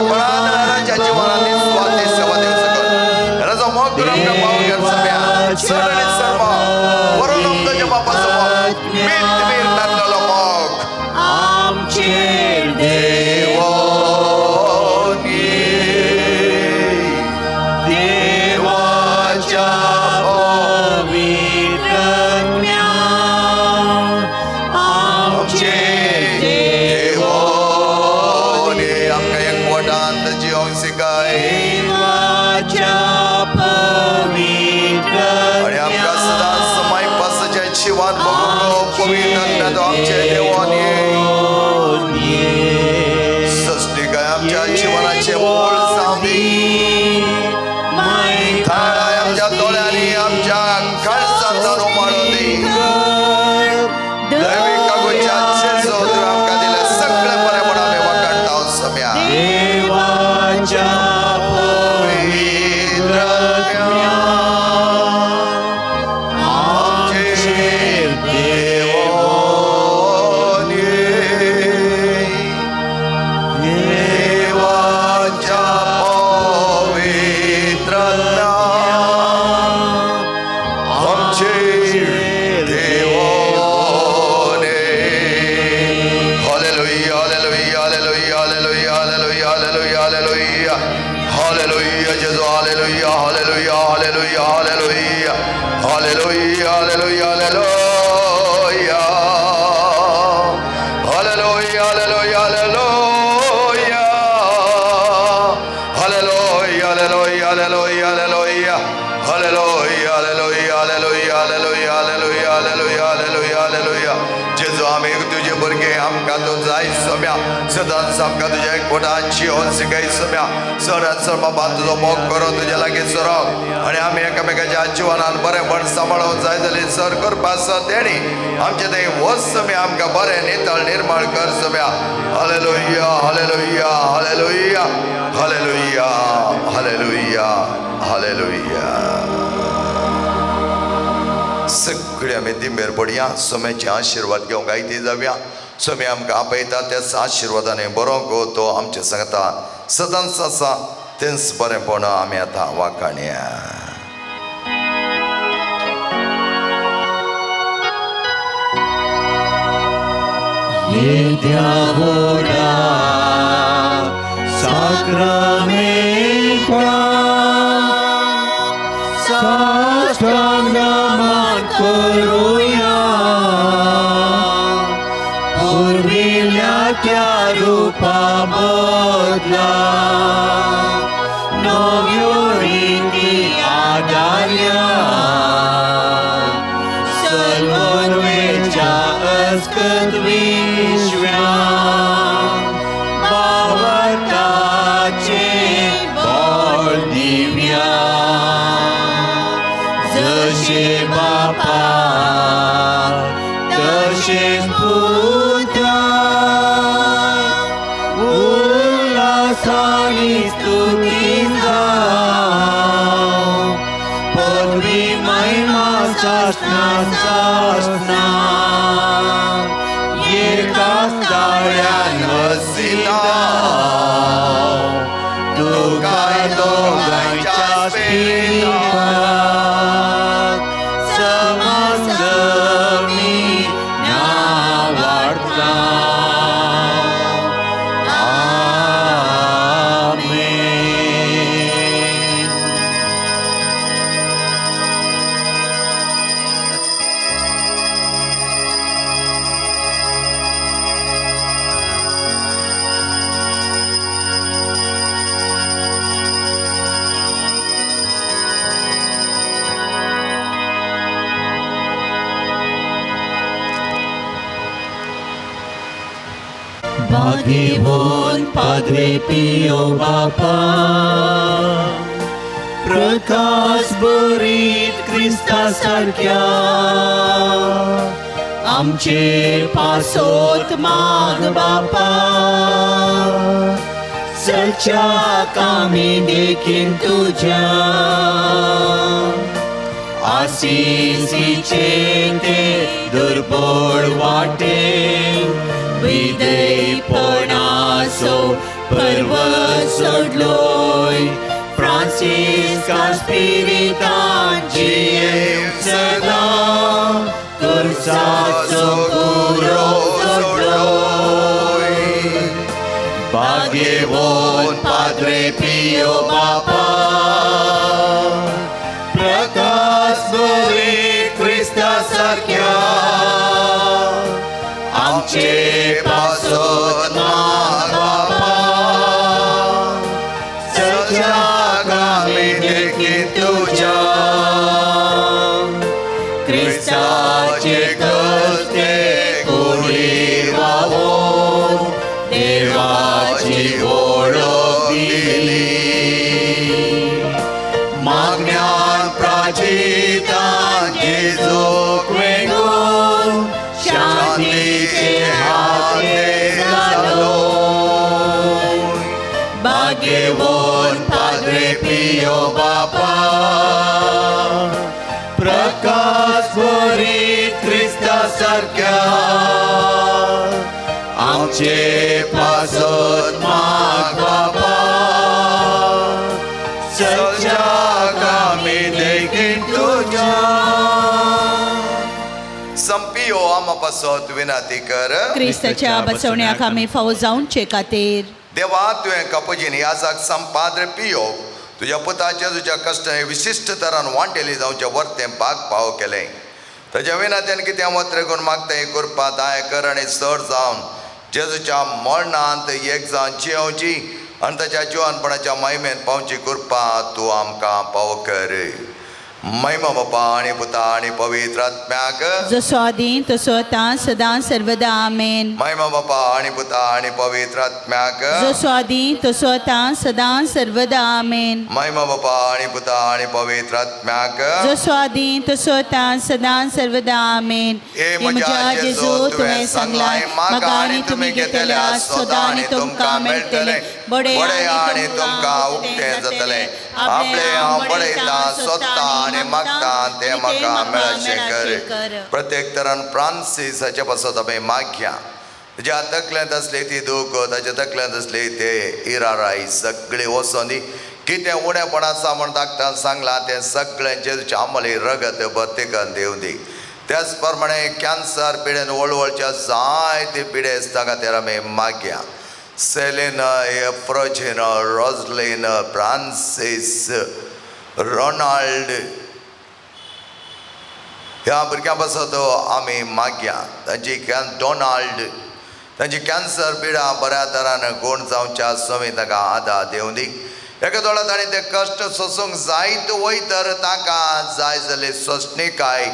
[SPEAKER 2] म्हारपणान राजाच्या जीवनात स्वाती सेवा देऊ सकत राजा मोग करून आमकां पाव घेवन सगळ्या चड आनी चड मोग बरोवन आमच्या बापाचो मोग मीत मीर नासलेलो मोग
[SPEAKER 1] आमचेर देवाच्या पवित्र आमचेर
[SPEAKER 2] देवोनी आमकां एकवटांत जिवंक शिकाय
[SPEAKER 1] देवाच्या पवित्र
[SPEAKER 2] आणि आमकां सदांच मायपासाच्या जिवान बघूंक पवित्र आत्म्याचो आमचे देवानी सृष्टिकाय आमच्या जीवनाचे मूळ जावं दी थाराय आमच्या दोळ्यांनी आमच्या काळजांत उमाळून दी दैवी कागूच्या जेजू तुवें आमकां दिलें सगळें बरें म्हण आमी वाखाणता सम्या
[SPEAKER 1] देवाच्या
[SPEAKER 2] पवित्र आत्म्या आमचेर देवोनी देवाच्या पवित्र आत्म्या आमचेर Deoni. Hallelujah, hallelujah, hallelujah, hallelujah, hallelujah, hallelujah, hallelujah. Hallelujah, Gesù, hallelujah, hallelujah, hallelujah, hallelujah. Hallelujah, hallelujah, hallelujah. Hallelujah, hallelujah, hallelujah. Hallelujah, hallelujah, hallelujah, hallelujah. Hallelujah, hallelujah, hallelujah, hallelujah, hallelujah, hallelujah, hallelujah, hallelujah. जेजू आमी तुजे भुरगे आमकां तूं जाय सम्या सदांच आमकां तुज्या एकवटान जिवन शिकय सम्या चडान चड बाबा तुजो मोग करून तुज्या लागीं सरक आनी आमी एकामेकाच्या जिवनान बरेंपण सांबाळून जाय जाल्यार सर करपा आसा तेणी आमचें तें वच सम्या आमकां बरें नितळ निर्मळ कर सम्या. Hallelujah, hallelujah, hallelujah, hallelujah, hallelujah, hallelujah. सगळे आमी दिंबेर पडया सोम्याचे आशिर्वाद घेवंक आयती जावया. सोमे आमकां आपयता त्याच आशिर्वादाने बरो गो तो आमचे सांगता सदांच आसा तेंच बरेंपण आमी आतां वाखाणया.
[SPEAKER 1] येद्या व्हडा साक्रामेंता साष्टांग मान करुया पुर्विल्ल्या त्या रुपा बदला नव्यो रिती आदारल्या सर्वच्या अस्कत विश्व्या भावार्थाचे बळ दिव्या जशे बापा तशेच पुता उल्हासानी स्तुती जावं पदवी महिमा सासना सासना एकाच ताळ्यान वसिता तुका दोगांच्या स्पिरिताक समजमी नावाडता. आमेन. भाग्यवान पाद्रे पियो बापा प्रकाश बरीत क्रिस्ता सारक्या आमचे पासोत माग बापा चलच्या कामी देखीन तुझ्या आसिसीचे ते दुर्बळ वाटे विधेयपणाचो पर्वत सोडलोय फ्रांसिस्का स्पिरितान जियेव सदां तुरसाचो कुरो सोडलोय भाग्यवान पाद्रे पियो बापा प्रकाश बरी क्रिस्ता सारक्या आमचे पासत माग बापा सच्या कामी देखी तुज्या क्रिस्ताचे कस्ते कुडी वावोन देवाची वळख दिली मागण्यान प्राचितान जेजूक वेंगोवन शांतीचे हाते जालो भाग्यवान पाद्रे पियो बापा प्रकाश बरी क्रिस्ता सारक्या आमचे पासत माग बापा सच्या कामी देखीन तुज्या
[SPEAKER 2] संपियो आमा पासत विनंती कर.
[SPEAKER 3] क्रिस्ताच्या बसवण्याक आमी फावो जावचे खातीर.
[SPEAKER 2] देवा, तुवें कपजीन याजाक संपाद्र पियो तुज्या पुताचे तुज्या कश्ट हे विशिश्ट तरान वांटेली जावचे वर्तें भाग पाव केलें. ताच्या विनात्यान कितें वत्रे करून मागता ही कृपा दाय कर आनी चड जावन जेजूच्या मरणांत एक जावन जियोवची आनी ताच्या जिवनपणाच्या महिमेन पावची कृपा तूं आमकां पाव कर. महिमा बापा आनी पुता आनी पवित्र आत्म्याक.
[SPEAKER 3] जसो आदी तसो आतां सदां सर्वदा आमेन.
[SPEAKER 2] महिमा बापा आनी पुता आनी पवित्र आत्म्याक.
[SPEAKER 3] जसो आदी तसो आतां सदां सर्वदा आमेन.
[SPEAKER 2] महिमा बापा आनी पुता आनी पवित्र आत्म्याक.
[SPEAKER 3] जसो आदी तसो आतां सदां सर्वदा आमेन.
[SPEAKER 2] हे म्हज्या जेजू, तुवें सांगलां म्हाका आनी तुमी घेतल्या सदां आनी तुमकां मेळटलें बडे आनी तुमकां उक्तें जातलें. आपले हांव बडयतां सोदतां आनी मागतां तें म्हाका मेळशें कर. प्रत्येक तरान फ्रांसीस हाचे पासत आमी मागया. ज्या तकल्यांत आसली ती दूख, ताच्या तकल्यांत आसली ते इराराय सगळी वचोन दी. कितें उणेपण आसा म्हण धाकटान सांगलां तें सगळें जेजूच्या आमली रगत भरती करून दिवं दी. त्याच प्रमाणे कॅन्सर पिडेन वळवळच्या जायते पिडेस्तां खातीर आमी मागया. सेलिना, एफ्रोजिना, रोजलिन, फ्रांसीस, रोनाल्ड ह्या भुरग्यां पासत आमी मागया. तांची can Donald तांची कॅन्सर पिडा बऱ्या तरान गूण जावच्या समी तांकां आदार दिवं दी. एका दोळा तांणी ते कश्ट सोसूंक जायत वयतर तांकां जाय जाल्ली सोंसणीकाय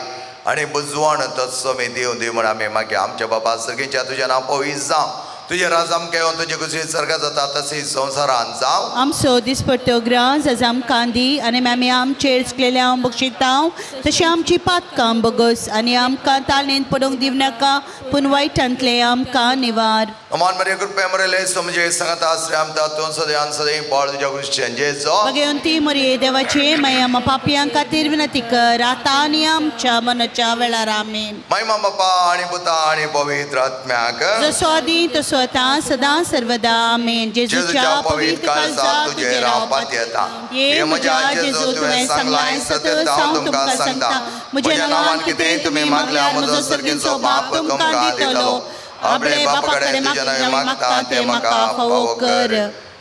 [SPEAKER 2] आनी बुजवण तत्समी दिवं दी म्हण आमी मागीर. आमच्या बाबा सर्गीच्या, तुजें नांव पवित्र जावं, तुजें राज आमकां येवन, तुजी खुशी सर्गात जाता तशी संवसारान जावं.
[SPEAKER 3] आमचो दिसपट्टो ग्रास आज आमकां दी आनी आमी आमचेर चुकलेल्या बक्षितांव तशें आमची पातकां बगस आनी आमकां ताळेंत पडूंक दिवं नाका पूण वायटांतलें आमकां निवार.
[SPEAKER 2] अमान मरिया, कृपया मरेले समजे सांगता आसरे आमता तूं सदैव सदैव पाळ तुज्या क्रिश्चन जेजो.
[SPEAKER 3] बघेवन मरिये, देवाचे माया, आमा पापयां खातीर विनंती कर आतां आनी आमच्या मनाच्या वेळार. आमेन.
[SPEAKER 2] महिमा बापा आणि पुता आणि पवित्र आत्म्याक.
[SPEAKER 3] जसो आदी तसो आतां सदां सर्वदा आमेन.
[SPEAKER 2] जेजूच्या पवित्र काळजाक तुजेर हांव पातयेता. हे म्हज्या जेजू, तुवें सांगलां सत्य हांव तुमकां सांगता, म्हज्या नांवान कितेंय तुमी मागल्यार म्हजो सर्गीचो बाप तुमकां दितलो. आपले बापा कडेन तुज्या नांवान मागता तें म्हाका फावो कर.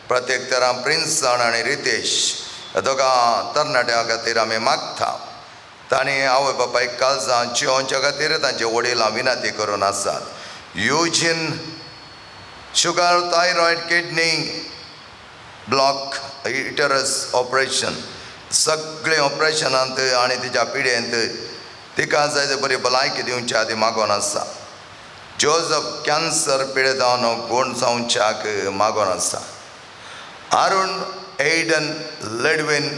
[SPEAKER 2] प्रत्येक तरां प्रिन्सन आनी रितेश ह्या दोगां तरणाट्यां खातीर आमी मागता. तांणी आवय बापायक काळजां जियोवच्या खातीर तांचे वडिलां विनंती करून आसात. Eugene, sugar, thyroid, kidney block, uterus operation सगळें ऑपरेशनांत आनी तिच्या पिडेंत तिका जाय ते बरी भलायकी दिवच्या आदी मागोन आसा. जोजफ कॅन्सर पिडेतावन गूण जावच्याक मागोन आसा. अरुण, एडन, लेडवीन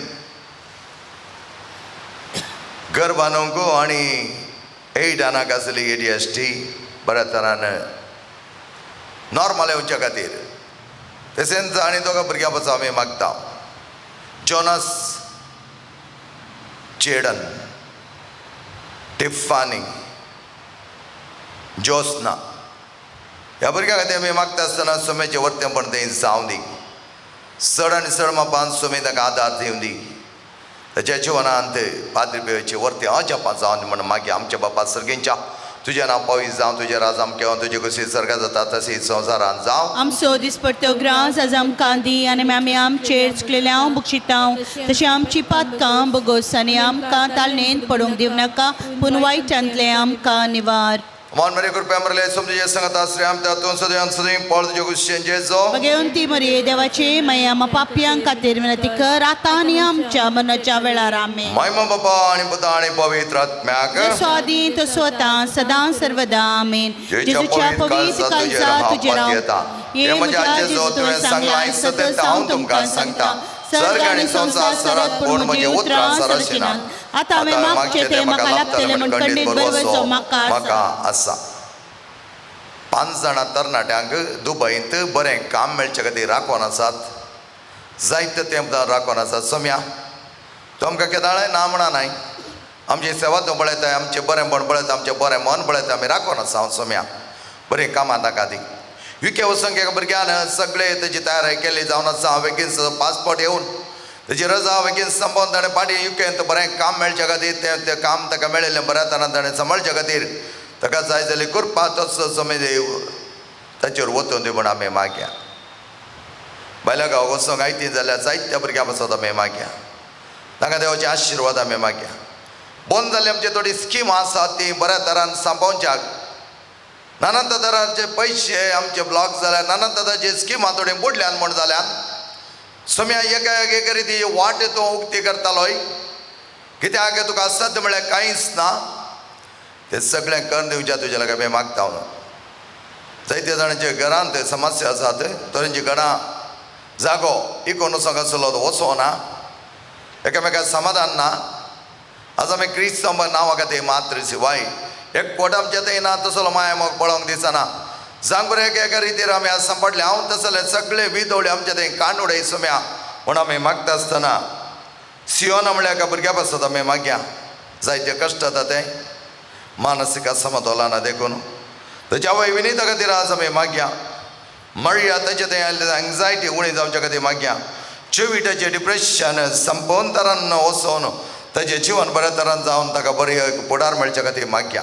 [SPEAKER 2] गर्भानोंको आनी एडानाक आसली एडीएसटी बऱ्या तरान नॉर्मल येवच्या खातीर. तशेंच आनी दोगां भुरग्यां पासून आमी मागता. जोनस, जेडन, टिफानी, जोस्ना ह्या भुरग्या खातीर आमी मागता आसतना सुमेचें वर्तेंपण तें जावं दी. चड आनी चड मापान सुमे ताका आदार दिवं दी. ताच्या जिवनांत पाद्री पियोचे वर्तें अजापां जावन दी म्हण मागीर आमच्या बापा सर्गींच्या तुजें नांव पवित्र जावं, तुजें राज आमकां येवं, तुजे कुशीन स्वर्गांत जाता तशी संवसारांत जावं.
[SPEAKER 3] आमचो दिसपट्टो ग्रास आज आमकां दी आनी आमी आमचेर चुकलेल्यांव बक्षितांव तशें आमची पातकां बगोस आनी आमकां तालनेन पडूंक दिवं नाका पूण वायटांतलें आमकां निवार.
[SPEAKER 2] मान मरे कृपया मरले समजे संगत आश्रय आमच्या तूं सदैव सदैव पळ तुजे कुशीन जेजो.
[SPEAKER 3] बघेवन ती मरये देवाचे माया आमा पापयां खातीर विनंती कर आतां आनी आमच्या मरणाच्या वेळार. आमेन.
[SPEAKER 2] महिमा बापा आनी पुता आनी पवित्र आत्म्याक.
[SPEAKER 3] जसो आदी तसो आतां सदां सर्वदा. आमेन. जेजूच्या पवित्र काळजा तुजेर हांव
[SPEAKER 2] हे म्हज्या जेजू तुवें सांगलां सतत हांव तुमकां सांगता, सर्ग आनी संवसार सरत पूण म्हजी उतरां सरशी ना.
[SPEAKER 3] आतां हांवें मागचें तें म्हाका लागतलें म्हूण खंडीत बरवचो म्हाका
[SPEAKER 2] आसा. 5 जाणां तरणाट्यांक दुबयंत बरें काम मेळचे खातीर राखून आसात, जायते तेंप राखून आसात. सोम्या तूं आमकां केदाळाय ना म्हणा नाय, आमची सेवा तूं पळयताय, आमचें बरेंपण पळयता, आमचें बरें मन पळयता, आमी राखून आसा. हांव सोम्या बरीं कामां ताका दी. युके वचूंक एका भुरग्यान सगळे तेजी तयारी केली जावन आसा. बेगीन पासपोर्ट येवन तेजी रजा बेगीन संपोवन ताणें फाटीं युकेंत बरें काम मेळचे खातीर तें तें काम ताका मेळिल्लें बऱ्या तरान ताणें सांबाळचे खातीर ताका जाय जाल्यार कृपा तसो समेज ताचेर वचून दी म्हूण आमी मागया. बायल्या गांव वचूंक आयती जाल्यार जायत्या भुरग्यां पासत आमी मागया, तांकां देवाचे आशिर्वाद आमी मागया. बंद जाल्ली आमची थोडी स्किमां आसात ती बऱ्या तरान सांबाळच्याक, नाना तरांचे पयशे आमचे ब्लॉक जाल्या, नाना तरांचे स्किमां थोडी बुडल्यान म्हूण जाल्यान सोम्या एका एक रिती वाट तूं उक्ती करतालोय, कित्याक तुका सद्द म्हळ्यार कांयच ना. तें सगळें करून दिवच्या तुज्या लागीं आमी मागता. जायते जाणांचे घरांत समस्या आसात, थोड्यांची घरां जागो इकोन वचोंक आसलो तो वचो ना, एकामेका समाधान ना. आज आमी क्रिस्तांव नांवा खातीर मात्र शिवाय एक कोट आमच्या थंय ना, तसलो माया मोग पळोवंक दिसना. सांग बरें एका एका रितीर आमी आज सांपडले. हांव तसले सगळे विदवळे आमच्या थंय कांडोडे सोम्या म्हूण आमी मागता आसतना सियोना म्हणल्यार एका भुरग्या पासत आमी मागया. जायते कश्ट जाता तें मानसीक असमतोला ना देखून ताच्या आवय विनीता खातीर आज आमी मागया. मळ्या ताचे थंय आयिल्ले एंग्जायटी उणी जावच्या खातीर मागया. चेविटाचें डिप्रेशन संपोवन तरान वचोन ताचें जिवन बऱ्या तरान जावन ताका बरी फुडार मेळच्या खातीर मागया.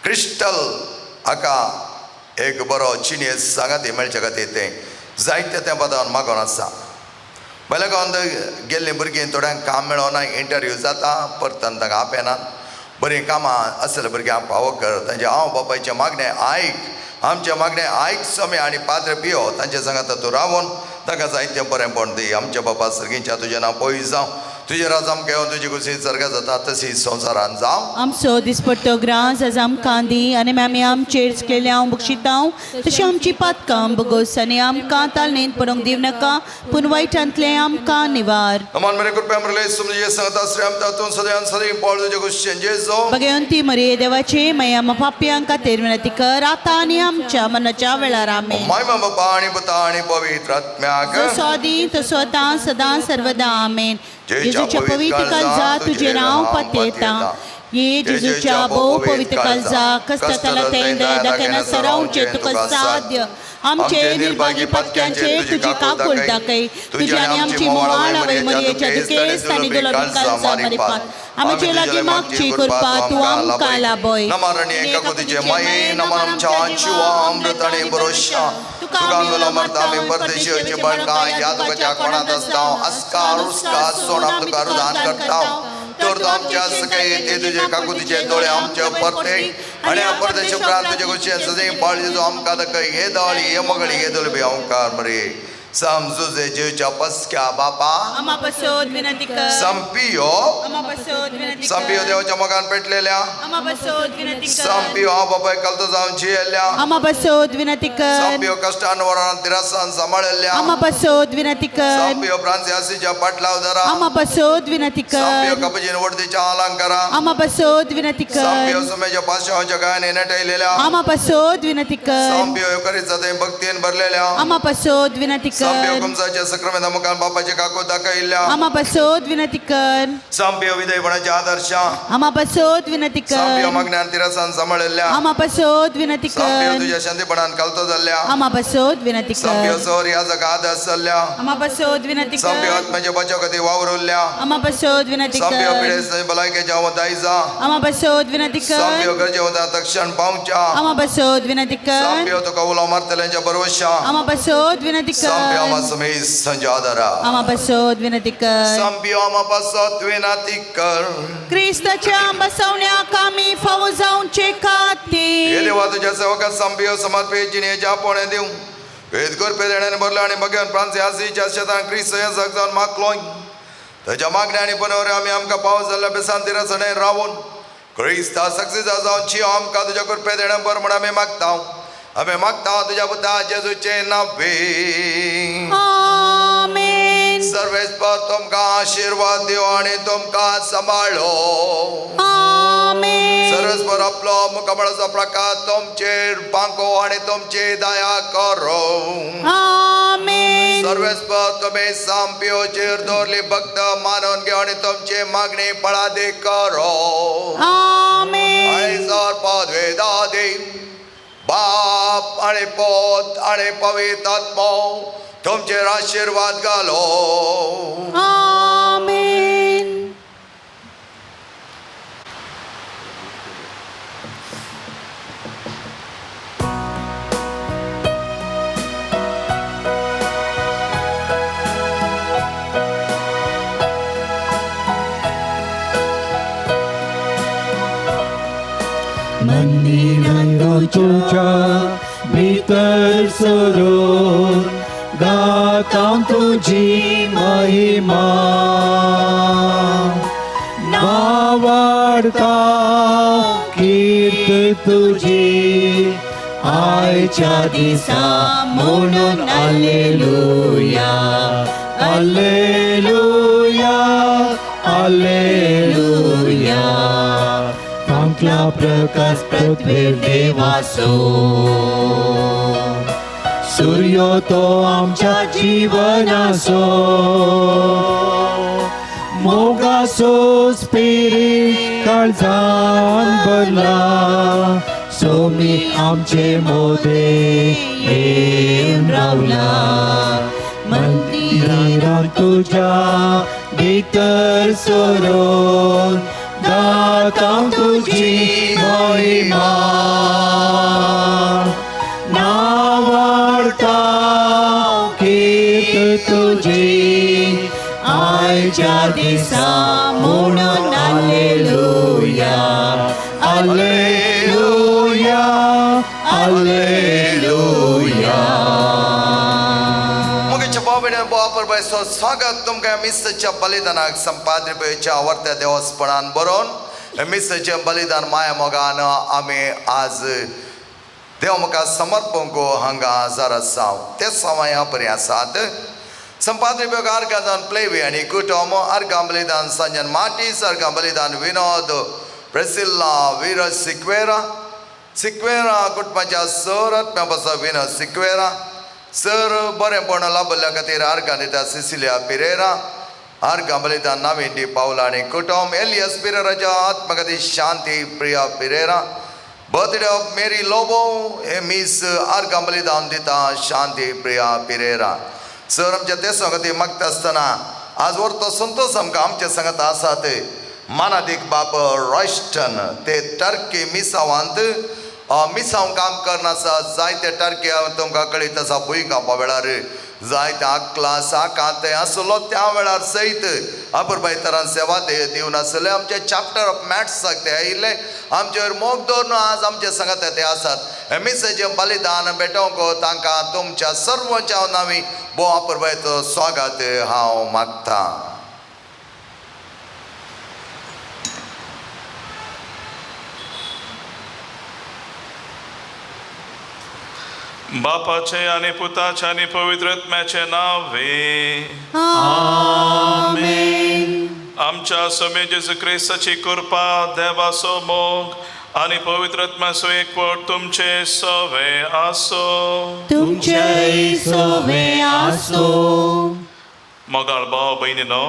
[SPEAKER 2] क्रिस्टल हाका एक बरो चिनयेस सांगाती मेळच्या खातीर तें जायते तें पदान मागोन आसा. बायल्या गांवांत गेल्लीं भुरगीं थोड्यांक काम मेळना, इंटरव्यू जाता परतन तांकां आपयनात. बरीं कामां आसले भुरग्यांक पावो कर, तांचे हांव बापायचें मागणें आयक, आमचें मागणें आयक सोमे आनी पाद्र पियो तांचे सांगाता तूं रावोन तांकां जायतें बरेंपण दी. आमच्या बापा सर्गींच्या तुजें नांव पयस जावं, तुजें राज आमकां येवं, तुजी कुशीन स्वर्गांत जाता तशी संवसारांत जावं.
[SPEAKER 3] आमचो दिसपट्टो ग्रास आज आमकां दी आनी आमी आमचेर चुकलेल्यांव बक्षितांव तशें आमची पातकां बगोस आनी आमकां तालनेन पडूंक दिवं नाका पूण वायटांतलें आमकां निवार.
[SPEAKER 2] अमान मरे कृपया मरले समजे सांगता श्री आमता तूं सदैव सदैव पळ तुजे कुशीन जेजो.
[SPEAKER 3] बघेवन ती मरये देवाचे माया आमा पापयां खातीर विनंती कर आतां आनी आमच्या मरणाच्या वेळार. आमेन.
[SPEAKER 2] महिमा बापा आनी पुता आनी पवित्र आत्म्याक.
[SPEAKER 3] जसो आदी तसो आतां सदां सर्वदा. आमेन. जेजूच्या पवित्र काळजा तुजेर हांव पत्येता, ये जेजूच्या भोव पवित्र काळजा कष्टाला तेंदे दाखयना सरावचें तुका साध्य. आमचे निर्भागी पत्क्यांचेर तुजी काकूळ दाखय, तुजी आनी आमची मोवाळ आवय मरयेच्या दुखेस्त आनी गुलाबी काळजा मारिफात आमचे लागीं मागची कृपा तूं आमकां लाभय.
[SPEAKER 2] नमरणी एकाकुतीचे माये नमन आमच्या जिवा अमृत आनी भरोशा तुका आमगेलो मरता आमी परदेशीचे बळका ह्या तुकाच्या कोणांत आसता अस्कार उस्का सोड तुका रुदान करता. तर तूं आमच्या सकाळी ते तुजे काकुतीचे दोळे आमचे परते आनी परदेश उपरांत तुजे कुशीन सदैव पाळ जेजू आमकां दाखय. हे दळ हे मगळी हे दुलबी ओंकार मरे समजुजे जेवच्या पसक्या बापा
[SPEAKER 3] आमा पासत विनंती कर.
[SPEAKER 2] संपियो
[SPEAKER 3] आमा पासत विनंती कर.
[SPEAKER 2] संपियो देवाच्या मोगान पेटलेल्या
[SPEAKER 3] आमा पासत विनंती कर.
[SPEAKER 2] संपियो हांव बापाय कलतो जावन जियेल्ल्या
[SPEAKER 3] आमा पासत विनंती कर.
[SPEAKER 2] संपियो कश्टान वरान तिरासान सांबाळिल्ल्या
[SPEAKER 3] आमा पासत विनंती कर.
[SPEAKER 2] संपियो फ्रांसियासीच्या पाटलाव धरा
[SPEAKER 3] आमा पासत विनंती कर.
[SPEAKER 2] संपियो कपजीन वडदीच्या अलंकारा
[SPEAKER 3] आमा पासत विनंती कर.
[SPEAKER 2] संपियो सुमेच्या पाशावाच्या गायने नटयलेल्या
[SPEAKER 3] आमा पासत विनंती कर.
[SPEAKER 2] संपियो करीचा ते भक्तीन भरलेल्या
[SPEAKER 3] आमा पासत विनंती कर.
[SPEAKER 2] सांपियो
[SPEAKER 3] कर.
[SPEAKER 2] कुमसाच्या सक्रमेंता मुखार बापाचे काकूत दाखयल्ल्या.
[SPEAKER 3] आमा पासत विनंती कर.
[SPEAKER 2] सांपियो विधेयपणाच्या आदर्शा.
[SPEAKER 3] आमा पासत विनंती
[SPEAKER 2] सांपियो
[SPEAKER 3] कर.
[SPEAKER 2] मागण्यान तिरसान सांबाळिल्ल्या.
[SPEAKER 3] आमा पासत विनंती
[SPEAKER 2] सांपियो
[SPEAKER 3] कर.
[SPEAKER 2] तुझ्या शांतीपणान कालतो जाल्ल्या.
[SPEAKER 3] आमा पासत विनंती
[SPEAKER 2] सांपियो
[SPEAKER 3] कर.
[SPEAKER 2] सर ह्या जगा आदर्श जाल्ल्या.
[SPEAKER 3] आमा पासत विनंती
[SPEAKER 2] सांपियो
[SPEAKER 3] कर.
[SPEAKER 2] आत्म्याच्या बचाव खातीर वावरुल्ल्या.
[SPEAKER 3] आमा पासत विनंती
[SPEAKER 2] सांपियो
[SPEAKER 3] कर.
[SPEAKER 2] पिडेस्त भलायकेच्या दायजा.
[SPEAKER 3] आमा पासत विनंती
[SPEAKER 2] सांपियो
[SPEAKER 3] कर.
[SPEAKER 2] गरजे वता तक्षण पावच्या.
[SPEAKER 3] आमा पासत विनंती कर.
[SPEAKER 2] सांपियो तुका उलो मारतल्यांच्या बरवशा.
[SPEAKER 3] आमा पासत विनंती
[SPEAKER 2] सांपियो
[SPEAKER 3] कर.
[SPEAKER 2] आमा समेत संजादरा.
[SPEAKER 3] आमा पासत विनंती कर.
[SPEAKER 2] सांपियो आमा पासत विनंती कर.
[SPEAKER 3] क्रिस्ताच्या बसवण्याक आमी फावो जावचे
[SPEAKER 2] हे
[SPEAKER 3] खातीर.
[SPEAKER 2] देवा, तुझ्या सेवका सांपियो समर्पित जिणेच्या आपोवणें दिवं वेद करपे देण्याने भरलो आनी भगवान फ्रांसी आसीच्या शेतान क्रिस्त हे जग जावन मागलो. ताच्या मागण्या आनी पनवर आमी आमकां पावस जाल्ल्या बेसान तिरसणे रावून क्रिस्ता सक्सेस जावन चियो आमकां तुज्या कृपे देण्या भर म्हूण आमी मागता. आमी मागता तुज्या पुता जेजूचे नावे.
[SPEAKER 3] आमेन.
[SPEAKER 2] सर्वेस्पर तुमकां आशिर्वाद दिवं आनी तुमकां सांबाळो.
[SPEAKER 3] आमेन.
[SPEAKER 2] सर्वेस्पर आपलो मुखामळाचो प्रकाश तुमचेर बांको आनी तुमची दया करो.
[SPEAKER 3] आमेन.
[SPEAKER 2] सर्वेस्पर तुमी सांपियोचेर दवरली भक्त मानून घेवन आनी तुमची मागणी फळादी करो.
[SPEAKER 3] आमेन.
[SPEAKER 2] आनी सर पदवेदादी बाप आनी पोत आनी पवित्र आत्मो तुमचेर आशिर्वाद घालो.
[SPEAKER 3] आमेन.
[SPEAKER 1] मंदिरात तुझ्या भितर सरून गाता तुझी महिमा, नावाडता कीर्त तुझी आयच्या दिसा म्हणून alleluia, alleluia, alleluia. फांकला प्रकाश पृथ्वीर देवासो, सूर्यो तो आमच्या जीवनासो, मोगासो स्पिरीट काळजान भरला, सोमी आमचे मोदे येवन रावला. मंदिरान तुझ्या भितर सरून गाता तुझी महिमा, नावाडता कीर्त तुझी आयच्या दिसा म्हणून alleluia, alleluia, alleluia.
[SPEAKER 2] मुखेच्या भाव भयणींनो, स्वागत तुमकां मिसाच्या बलिदानाक संपाद्रिपेच्या आवडत्या देवस्पणान बरोवन मिसाचें बलिदान माया मोगान आमी आज देव म्हाका समर्पण हांगा हजार आसा ते सवाय बरी आसात. संपाद्रिपेक आर्गां जावन प्लेवी आनी कुटुंब, आर्गां बलिदान संजन माटीस, आर्गां बलिदान विनोद प्रेसिल्ला विरज सिक्वेरा, सिक्वेरा कुटुंबाच्या सर आत्म्या पासत विनोद सिक्वेरा सर बरेंपण लाभल्या खातीर आर्गां दिता सिसिलिया पिरेरा, आर्गां बलिदान नवीन डी पावला आनी कुटुंब, एलियस पिरेराच्या आत्मा खातीर Shanti Priya Pereira, birthday of Mary Lobo हे मीस आर्गां बलिदान दिता शांती प्रिया पिरेरा. सर आमच्या देसा खातीर मागता आसतना आज व्हरतो संतोश आमकां आमच्या सांगात आसात मानादीक बाप रॉयस्टन ते टर्की मिसावांत मिसांव काम करनासा जायते टर्की तुमकां कळीत आसा भुंयकांपा वेळार जायते आकला साकां ते आसलो त्या वेळार सयत अपुरबाय तरान सेवा ते दिवन आसले. आमचे चॅप्टर ऑफ मॅथ्साक ते आयिल्ले आमचेर मोग दवरून आज आमचे सांगात ते आसात. मिसाचें बलिदान भेटोवंक तांकां तुमच्या सर्वांच्या नांवी भोव अपुरबायेचो स्वागत हांव मागतां.
[SPEAKER 4] बापाचे आनी पुताचे आनी पवित्र आत्म्याचे नावे.
[SPEAKER 3] आमेन.
[SPEAKER 4] आमच्या स्वामी जेजू क्रिस्ताची कृपा, देवाचो मोग आनी पवित्र आत्म्याचो एकवट तुमचे सवे आसो.
[SPEAKER 3] तुमचे सोवे आसो.
[SPEAKER 4] मोगाळ भाव भयणीनो,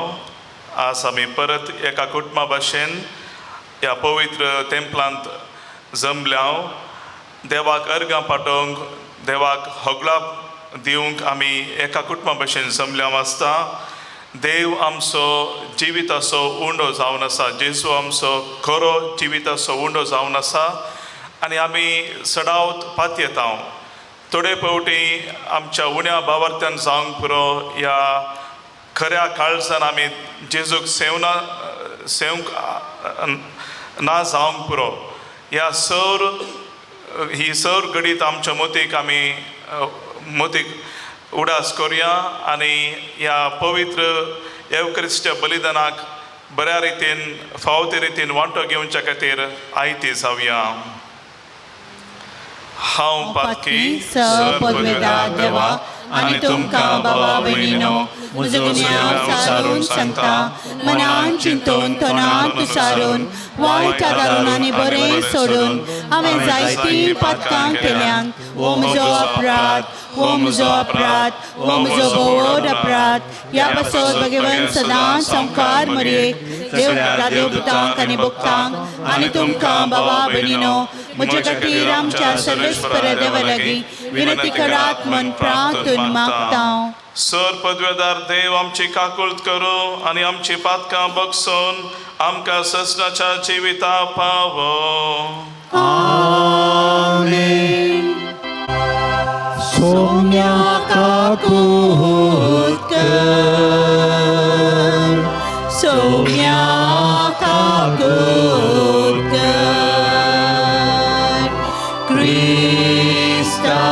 [SPEAKER 4] आज आमी परत एका कुटुंबा भाशेन ह्या पवित्र तेंपलांत जमल्या. देवाक अर्गां पाठोवंक, देवाक होगळाप दिवंक आमी एका कुटुंबा भाशेन जमल्या आसता. देव आमचो जिविताचो उंडो जावन आसा. जेजू आमचो खरो जिविताचो उंडो जावन आसा आनी आमी सदांच पातयेता. थोडे फावटी आमच्या उण्या भावार्थ्यान जावंक पुरो, ह्या खऱ्या काळजान आमी जेजूक सेवना सेवंक ना जावंक पुरो. ह्या सर ही सर घडीत आमच्या मोतीक आमी मोतीक उडास करुया आनी ह्या पवित्र येवक्रिस्त्या बलिदानाक बऱ्या रितीन फावो ते रितीन वांटो घेवच्या खातीर आयती जावया. हांव पातकी
[SPEAKER 3] सर पदवेदार देवा आनी तुमकां बाबा भयणीनो म्हजो गुन्यांव सारून सांगता, मनान चिंतून तोंडान तुसारून वायट आदारून आनी बरें सोडून हांवें जायतीं पातकां केल्यांत. हो म्हजो अपराध, हो म्हजो अपराध, हो म्हजो भोवड अपराध. ह्या पासत भगवंत सदांच संवकार मरयेक देव देवदूतांक आनी भक्तांक आनी तुमकां बाबा भयणीनो म्हजे खातीर आमच्या सर्वेस्पर देवा लागीं विनंती करात म्हण प्रार्थून मागता.
[SPEAKER 4] सर पदवेदार देव आमची काकुळट करूं आनी आमची पातकां बगसून आमकां ससनाच्या जिविता पावो.
[SPEAKER 1] आमेन. सोम्या काकूत कर,
[SPEAKER 3] सोम्या काकूत कर, क्रिस्ता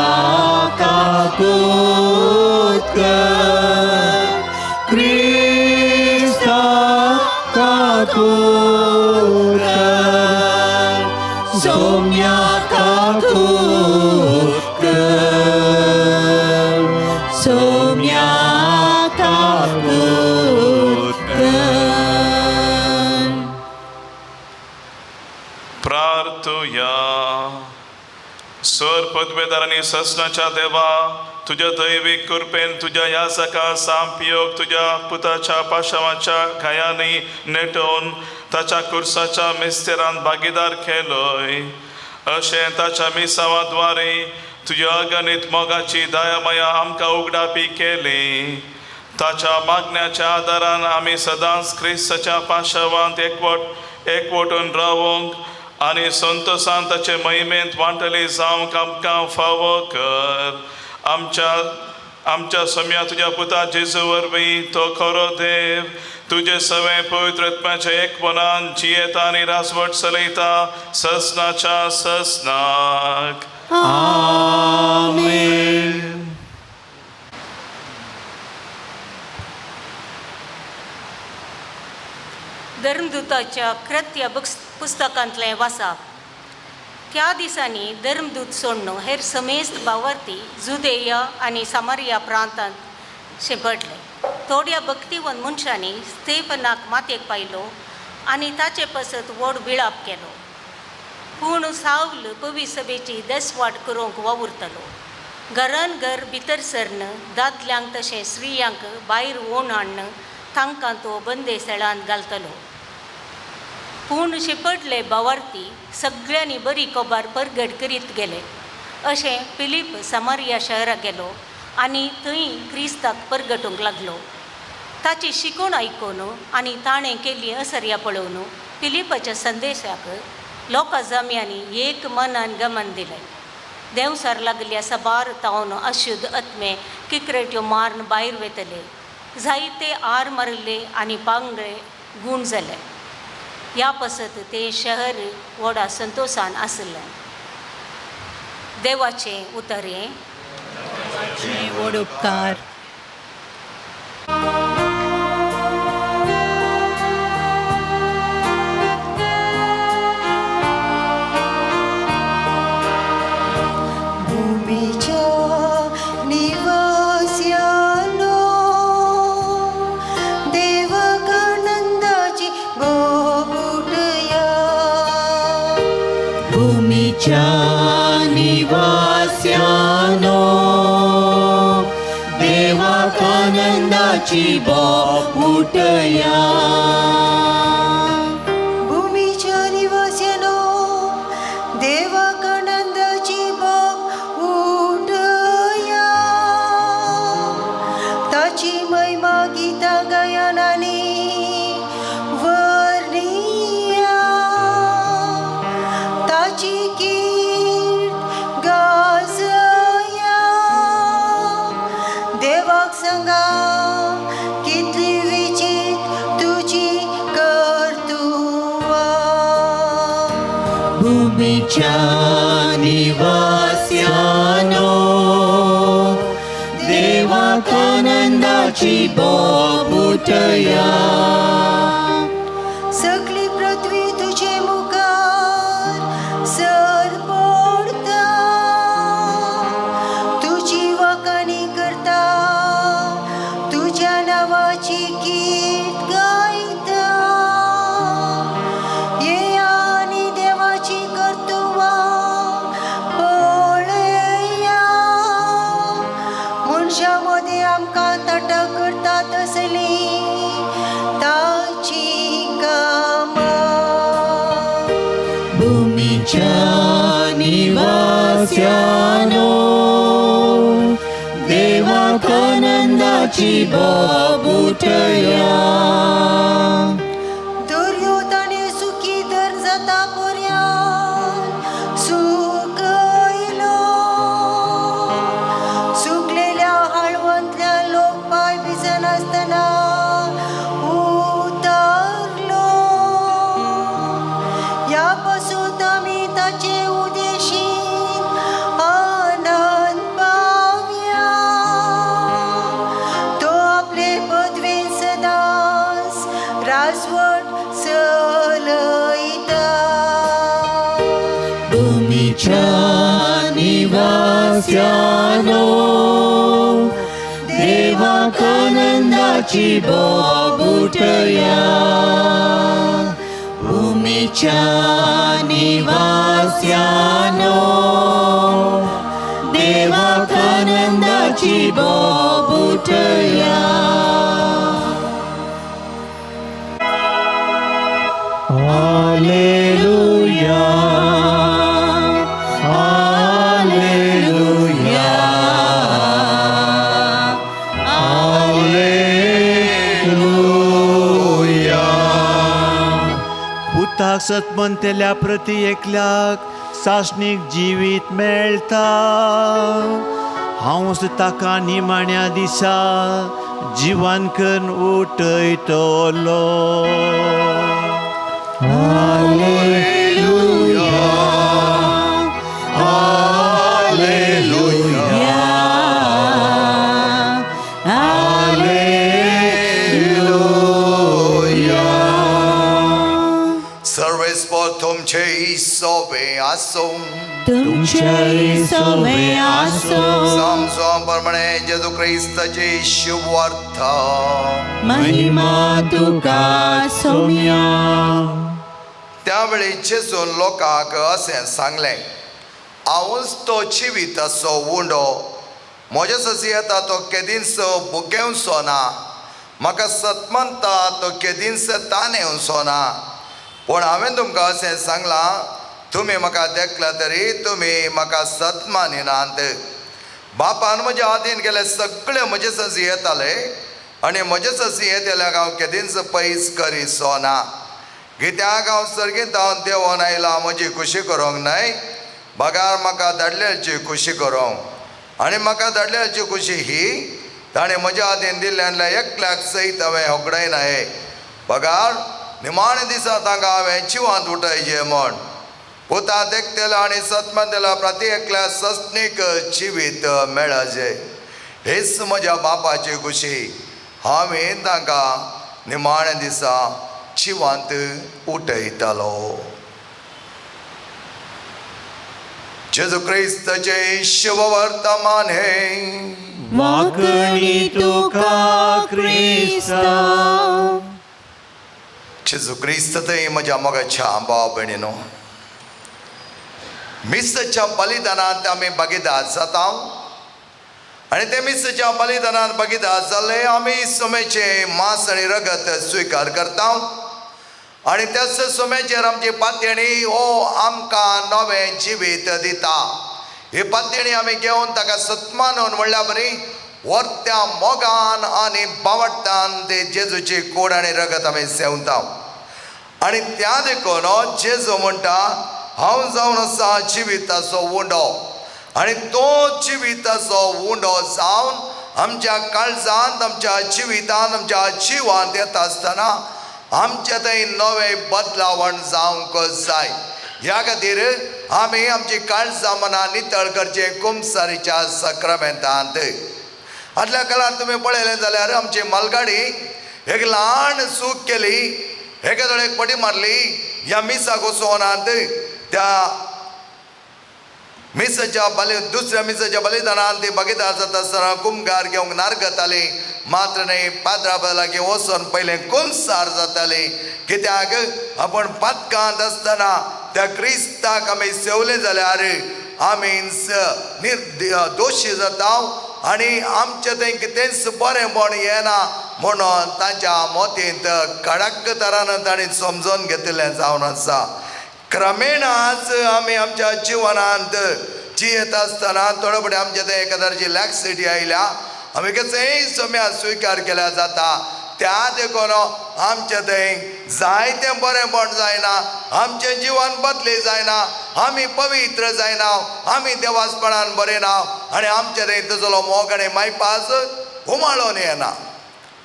[SPEAKER 1] काकूत कर, क्रिस्ता काकूत कर, सोम्या काकूत कर,
[SPEAKER 3] सोम्या काकूत कर.
[SPEAKER 4] प्रार्थुया. सर पदवेदार आनी ससनाच्या देवा, तुज्या दैवीक कृपेन तुज्या याजका सामपियोग तुज्या पुताच्या पाशावाच्या घायांनी नेटोवन ताच्या कुर्साच्या मिस्तेरान भागीदार केलोय. अशें ताच्या मिसावा द्वारे तुज्या अगणीत मोगाची दयामया आमकां उगडापी केली. ताच्या मागण्याच्या आदारान आमी सदांच क्रिस्ताच्या पाशावांत एकवटून रावंक आनी संतोसान ताचे महिमेंत वांटली जावंक आमकां फावो कर. आमच्या आमच्या सम्या तुज्या पुता जेजू वरवीं तो खरो देव तुजे सवें पवित्र आत्म्याच्या एकपणान जियेता आनी राजवट चलयता ससनाच्या ससनाक.
[SPEAKER 1] आमेन.
[SPEAKER 5] धर्मदूताच्या कृत्य पुस्तकांतलें वाचप. त्या दिसांनी धर्मदूत सोडणू हेर समेस्त भावार्थी जुदेया आनी सामारिया प्रांतांत शिंपडले. थोड्या भक्तिवंत मनशांनी स्तेफनाक मातयेक पायलो आनी ताचे पासत व्हड विळाप केलो. पूण सावल पवी सभेची दसवाट करूंक वावुरतलो. घरान घर भितर सरन दादल्यांक तशें स्त्रियांक भायर ओण हाडन तांकां तो बंदेस्थळांत घालतलो. पूण शिंपडले भावार्थी सगळ्यांनी बरी कोबार परगट करीत गेले. अशें फिलीप समारिया शहराक गेलो आनी थंय क्रिस्ताक परगटूंक लागलो. ताची शिकवण आयकून आनी ताणें केल्ली असर्या पळोवन फिलिपाच्या संदेशाक लोकां जम्यांनी एक मनान गमन दिलें. देंवसार लागल्या सबार तावन अशुद्ध आत्मे किकरेट्यो मारून भायर वेतले. जायते आर मारिल्ले आनी पांगळे गूण जाले. ह्या पासत तें शहर व्हडा संतोशान आसलें. देवाचें उतर हें.
[SPEAKER 3] व्हड उपकार.
[SPEAKER 6] भूमीच्या निवास्यानो देवकानंदाची बोबुटया.
[SPEAKER 1] भूमिच्या निवास्यानो देवाक आनंदाची बोब उठया.
[SPEAKER 6] भूमीच्या निवास्यानो देवाक आनंदाची बोब उठया. ताची महिमा गीता गायनांनी वर्णिया. ताची कीर्त गाजया. देवाक सांगा कितली विचित तुजी कर्तुवां.
[SPEAKER 1] भूमिच्या निवास्यानो देवाक आनंदाची बोब उठया.
[SPEAKER 6] सगळी पृथ्वी तुझे मुखार सरपडता. तुजी वाखाणी करता, तुझ्या नांवाची कीर्त गायता. येया आनी देवाची कर्तुवां पळया. मनशां मदीं आमकां ताटां करता तसली ताची कामां.
[SPEAKER 1] भूमिच्या निवास्यानो देवाक आनंदाची बोब उठया.
[SPEAKER 6] दर्यो ताणें सुकी धर जाता पर्यान सुकयलो. सुकलेल्या हाळवंतल्या लोक पांय भिजनासतना उतारलो. ह्या पासून आमी ताचे उदेशीन आनंद पावया. तो आपले पदवेन सदांच राजवट चलयता.
[SPEAKER 1] भूमिच्या निवास्यानो देवाक आनंदाची बोब उठया. भूमिच्या निवास्यानो देवाक आनंदाची बोब उठया. Alleluia, Alleluia, Alleluia.
[SPEAKER 7] पुताक सतमंतेल्या प्रती एकल्याक सासणीक जिवीत मेळटा. हांवच ताका निमाण्या दिसा जिवन करून उठयतलो.
[SPEAKER 1] Alleluia, Alleluia, Alleluia.
[SPEAKER 2] सर्वेस्पर तुमचे सोबे आसूं.
[SPEAKER 3] तुमचे सोवे आसो.
[SPEAKER 2] समजो प्रमाणे जेजू क्रिस्ताची शुभवार्ता.
[SPEAKER 3] महिमा तुका सोम्या.
[SPEAKER 2] त्यावेळी जेजून लोकांक अशें सांगलें, हांवूच तो जिविताचो उंडो. म्हजे सशी येता तो केदींच भुकेवचो ना, म्हाका सतमनता तो केदींच ताणेवचो ना. पूण हांवें तुमकां अशें सांगलां, तुमी म्हाका देखला तरी तुमी म्हाका सतमानिनात. बापान म्हज्या हातीन केले सगळे म्हजे सशी येताले आनी म्हजे सशी येतल्याक हांव केदींच पयस करिसो ना. कित्याक हांव सर्गींत हांव देंवोन आयला म्हजी खुशी करूंक न्हय, बगार म्हाका धाडल्याची खुशी करूंक. आनी म्हाका धाडल्याची खुशी ही ताणें म्हज्या हातीन दिल्ल्यानल्या एकल्याक सयत हांवें होगडायना हे, बगार निमाणे दिसा तांकां हांवें जिवांत उठयचें म्हण. पुता देखतल्या आनी सतमंतल्या प्रती एकल्या सस्नीक जिवीत मेळचें, हेच म्हज्या बापाची खुशी. हांवें तांकां निमाणे दिसा जिवांत उठयतालो. जेजू क्रिस्ताचें शुभवर्तमान हें.
[SPEAKER 1] वाकणी तुका क्रिस्ता.
[SPEAKER 2] जेजू क्रिस्त थंय म्हज्या मोगाच्या भाव भयणीनो, मिसाच्या बलिदानांत आमी भागीदार जाता आनी ते मिसाच्या बलिदानांत भागीदार जाले आमी सोम्याचें मांस आनी रगत स्विकार करता आनी त्याच सोम्याचेर आमची पातयेणी हो आमकां नवें जिवीत दिता. ही पातयेणी आमी घेवन ताका सत्मानून म्हणल्या बरी वर्त्या मोगान आनी बावडटान ते जेजूची कोड आनी रगत आमी सेवता. आनी त्या देखून जेजू म्हणटा हांव जावन आसा जिविताचो उंडो आनी तो जिविताचो उंडो जावन आमच्या काळजांत आमच्या जिवितांत आमच्या जिवांत येता आसतना आमच्या थंय नवें बदलावण जावंक जाय. ह्या खातीर आमी आमची काळजां मनां नितळ करचें कुमसारीच्या सक्रामेंतांत. आदल्या काळार तुमी पळयलें जाल्यार आमची मालगाडी एक ल्हान चूक केली, एका दोळ्याक पटी मारली, ह्या मिसाक वचोनात त्या मिसाच्या बलि दुसऱ्या मिसाच्या बलिदानान ती भागीदार जाता आसतना कुमगार घेवंक नारगताली, मात्र न्हय पाद्रा लागीं वचून पयलें कुमसार जाताली. कित्याक आपूण पातकांत आसतना त्या क्रिस्ताक आमी सेवले जाल्यार आमी निर्दोशी जाता आनी आमचें थंय कितेंच बरेंपण येना म्हणून तांच्या मोतींत कडक तरान तांणी समजून घेतिल्लें जावन आसा. क्रमेणाच आमी आमच्या जिवनांत जियेत आसतना थोडे फावटी आमच्या थंय एका तरेची लॅक्सिटी आयल्या, आमी कसेय सम्या स्विकार केल्या जाता. त्या देखून आमचें थंय जायतें बरेंपण जायना, आमचें जिवन बदली जायना, आमी पवित्र जायना, आमी देवासपणान बरें ना आनी आमचें थंय तसलो मोग आनी मायपास उमाळून येना.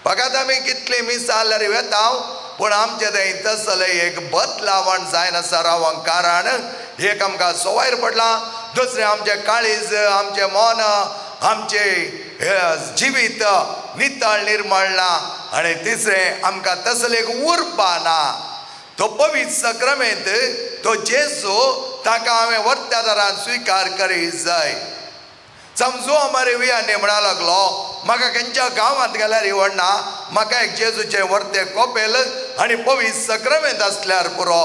[SPEAKER 2] फकत आमी कितली मिसां जाल्यार वेता पूण आमचें थंय तसलें एक बदलावण जायनासता रावंक, कारण एक आमकां सवायर पडलां, दुसरें आमचें काळीज आमचें मन आमचें जिवीत नितळ निर्मळ ना आनी तिसरें आमकां तसलें एक उर्बा ना. तो पवित्र सक्रामेंत तो जेजू ताका हांवें वर्त्या दारान स्विकार करी जाय. समजू अमारे वियाने म्हणा लागलो म्हाका खंयच्या गांवांत गेल्यार इवडना, म्हाका एक जेजूचें वर्तें कोपेल आनी पवित्र सक्रामेंत आसल्यार पुरो,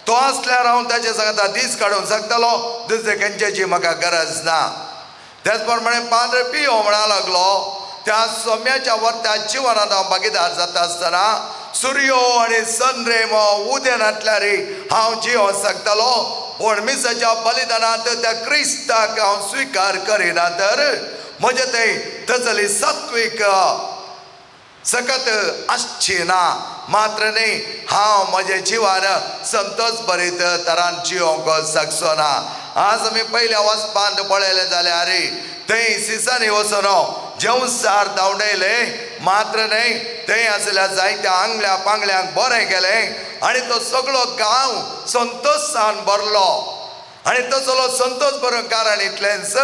[SPEAKER 2] तो आसल्यार हांव ताचे सांगता दीस काडूंक शकतलो, दुसरे खंयच्याची म्हाका गरज ना. त्याच प्रमाणे पाद्र पियो म्हणा लागलो त्या सोम्याच्या वर्त्या जिवनांत हांव भागीदार जाता आसतना सुर्यो आनी सनरेम उदेनांतल्यार हांव जिवंक शकतलो, पूण मिसाच्या बलिदानांत त्या क्रिस्ताक हांव स्विकार करिना तर म्हजें थंय तसली सत्वीक सकत आसची ना. मात्र न्हय हांव म्हजें जिवान संतोष भरीत तरान जिवंक शकचो ना. आज आमी पयल्या वचपांत पळयलें जाल्यार थंय सिसांनी वचून जेवसार धांवडयले, मात्र न्हय थंय आसल्या जायत्या आंगल्या पांगल्यांक बरें केलें आनी तो सगळो गांव संतोशान भरलो. आनी तसलो संतोष भरूंक कारण इतलेंच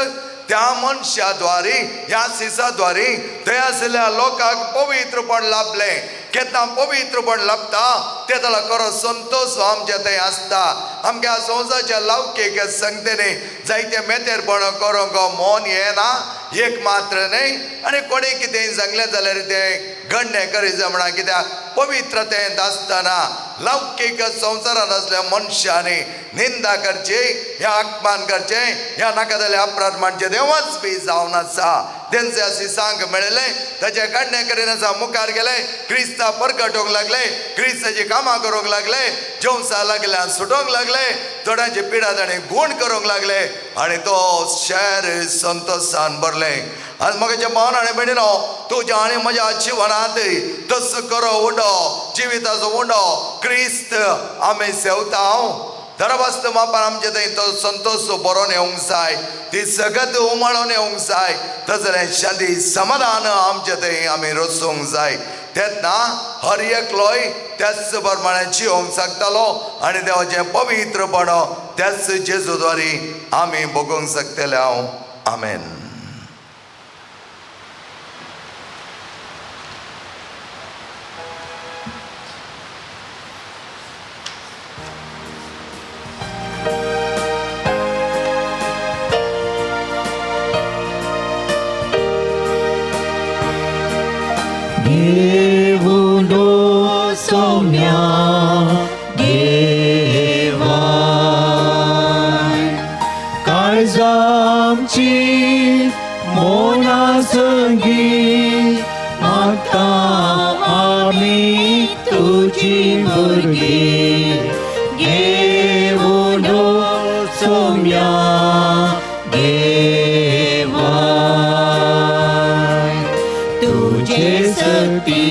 [SPEAKER 2] त्या मनशा द्वारी ह्या सिसा द्वारी थंय आशिल्ल्या लोकांक पवित्रपण लाभलें. केन्ना पवित्रपण लाभता ते जाल्यार खरो संतोश आमच्या थंय आसता. आमच्या संवसाराच्या लौकीक संगतेने जायते मेतेरपण करूंक मन येना एक मात्र न्हय आनी कोणी कितें सांगलें जाल्यार तें गण्य करी जाय म्हणा, कित्याक पवित्रतेंत आसतना लौकीक संवसारांत आसल्या मनशांनी निंदा करची ह्या अपमान करचें ह्या नाका जाल्यार अपराध मानचें देवाच बी जावन आसा. तेंचे अशी सांग मेळिल्लें ताचें काडणें करिनासतना मुखार गेले, क्रिस्ता परगटूंक लागले, क्रिस्ताची कामां करूंक लागले, जेवसा लागल्यान सुटोवंक लागले, थोड्यांची पिडा ताणें गूण करूंक लागले आनी तो शहर संतोशान भरलें. आज म्हज्या भावन आनी भयणीनो, तुज्या आनी म्हज्या जिवनांत तसो करो उंडो जिविताचो उंडो क्रिस्त आमी सेवता. हांव दरवास्त मापान आमचे थंय तो संतोश बरोवन येवंक जाय, ती सगत उमाळोन येवंक जाय, तसलें शांती समाधान आमचे थंय आमी रचूंक जाय. तेन्ना हर एकलोय त्याच प्रमाणे जिवंक शकतलो आनी देवाचें पवित्रपण त्याच जेजू द्वारी आमी भोगूंक शकतले. हांव आमेन.
[SPEAKER 1] Gevundo somnia Gevan तुजी भुरगीं घेवन सोम्या घेवाय.
[SPEAKER 3] तुझे सक्ती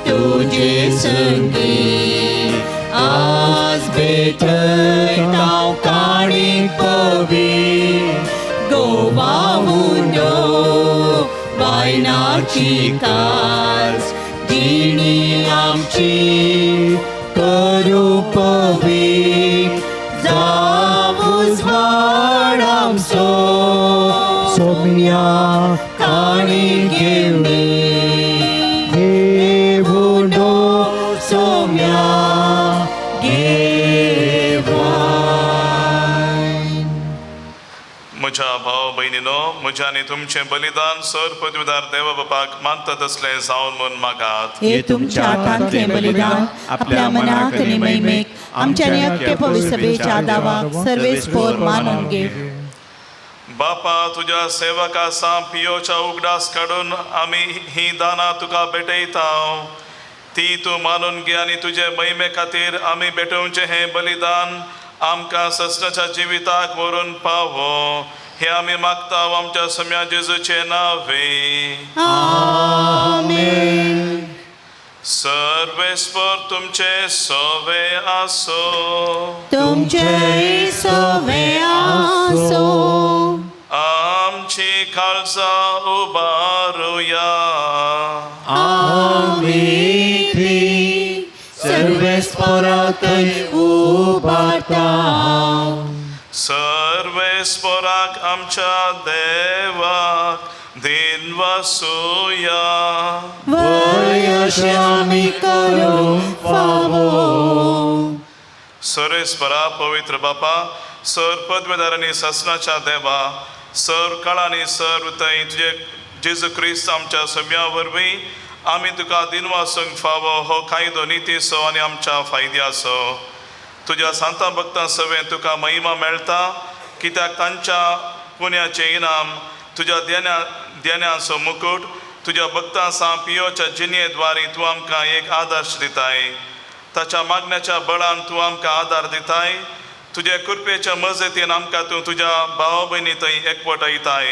[SPEAKER 3] तुझे संगी आज भेटयता काणीक पवी गोवा उंडो बायनाची कास जिणी आमची
[SPEAKER 1] करू पवी जावूच वाड आमचो सोम्या काणी घेवणी घेवन सोम्या घेवाय.
[SPEAKER 4] म्हज्या भाव भयणीनो, म्हज्या आनी तुमचें बलिदान सर पदवीदार देव बापाक मानता तसलें जावन म्हूण मागात.
[SPEAKER 3] हे तुमच्या हातांतलें बलिदान आपल्या मनाक आनी महिमेक आमच्या आनी अख्खे पवित्र सभेच्या दावाक सर्वेस्पोर मानून घे.
[SPEAKER 4] बापा, तुज्या सेवका सां पियोच्या उगडास काडून आमी ही दानां तुका भेटयता. ती तूं मानून घे आनी तुजे महिमे खातीर आमी भेटोवचें हें बलिदान आमकां सस्नाच्या जिविताक व्हरून पावो. हे आमी मागता आमच्या सम्या जेजूचे नावे.
[SPEAKER 3] आमेन.
[SPEAKER 4] सर्वेस्पर तुमचे सवे आसो.
[SPEAKER 3] तुमचे सवे आसो.
[SPEAKER 4] आमची काळजां उबारुया.
[SPEAKER 1] आमी ती सर्वेस्परातय उबारता.
[SPEAKER 4] सर्वेस्पराक आमच्या देवाक दिनवासुया.
[SPEAKER 1] वय अशें आमी करूंक फावो.
[SPEAKER 4] सर्वेस्परा पवित्र बापा, सर पदवेदारांनी ससनाच्या देवा, सर काळांनी सर थंय तुजे जेजू क्रिस्त आमच्या सम्या वरवीं आमी तुका दिनवासूंक फावो हो कायदो नितीचो आनी आमच्या फायद्याचो. तुज्या सांता भक्तां सवें तुका महिमा मेळटा, कित्याक तांच्या पुण्याचें इनाम तुज्या देण्याचो मुकूट तुज्या भक्तां सां पियोच्या जिणये द्वारी तूं आमकां एक आदर्श दिताय. ताच्या मागण्याच्या बळान तूं आमकां आदार दिताय. तुजे कृपेच्या मजतीन आमकां तूं तुज्या भाव भयणी थंय एकवटायताय.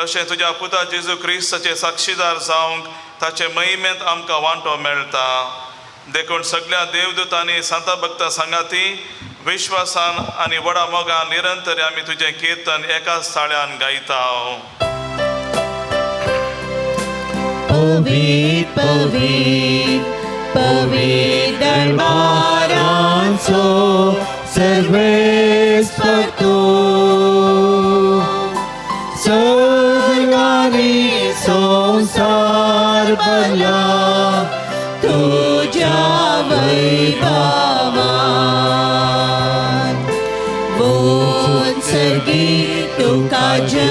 [SPEAKER 4] अशें तुज्या पुता जेजू क्रिस्ताचे साक्षीदार जावंक ताचे महिमेंत आमकां वांटो मेळटा. देखून सगळ्या देवदूतांनी सांता भक्तां सांगाती विश्वासान आनी व्हडा मोगान निरंतर आमी तुजें किर्तन एकाच ताळ्यान गायता.
[SPEAKER 3] पवित्र पवित्र पवित्र दरबारांचो
[SPEAKER 1] सर्वेस्पर तूं सर्गांनी संवसार भरला
[SPEAKER 3] तुज्या वैभवान. वोत्सर्गी तुका जय,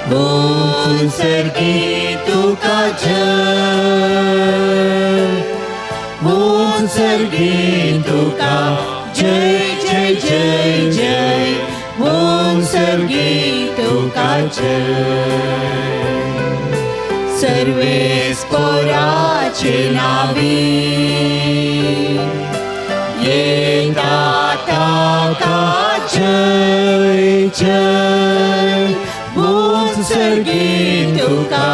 [SPEAKER 1] वोत्सर्गी तुका जय, वोत्सर्गी तुका जय जय जय जय,
[SPEAKER 3] वोत्सर्गी तुका
[SPEAKER 1] जय.
[SPEAKER 3] सर्वेस्पराचे नावी
[SPEAKER 1] येता ताका जय जय, वोत्सर्गी तुका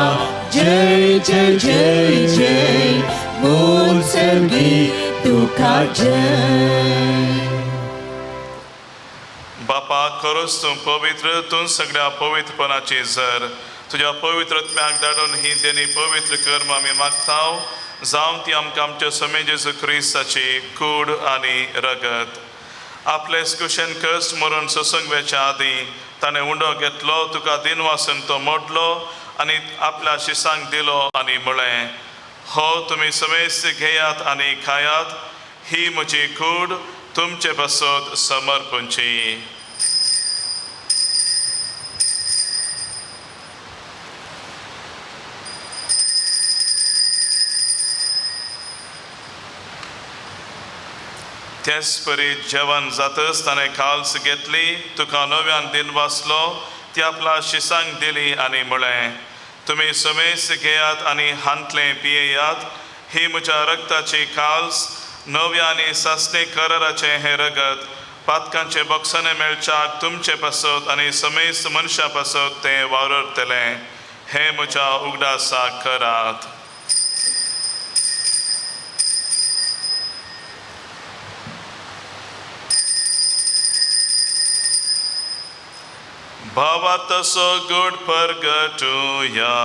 [SPEAKER 1] जय जय जय जय,
[SPEAKER 3] वोत्सर्गी तुका जय.
[SPEAKER 4] बापा, खरोच तूं पवित्र, तूं सगळ्या पवित्रपणाची जर तुज्या पवित्र आत्म्याक धाडून ही देणी पवित्र कर्म आमी मागता. जावं ती आमकां आमच्या समे जेजू क्रिस्ताची कूड आनी रगत. आपले कुशेन कश्ट मरून सोसूंक वेच्या आदीं ताणें उंडो घेतलो, तुका दिनवासून तो मोडलो आनी आपल्या शिसांक दिलो आनी म्हळें, हो तुमी समेस्त घेयात आनी खायात, ही म्हजी कूड तुमचे पासत समर्पणची. तेच परी जेवण जातच ताणें काल्स घेतली, तुका नव्यान दिन वाचलो, ती आपल्या शिसांक दिली आनी म्हळें, तुमी समेस्त घेयात आनी हांतलें पियेयात. ही म्हज्या रक्ताची काल्स, नव्या आनी सासणे कराराचें हें रगत पातकांचे बक्षाने मेळच्याक तुमचे पासत आनी समेस्त मनशां पासत तें वावरतलें. हें म्हज्या उगडासाक करात. भावार्थाचो गोड परगटुया.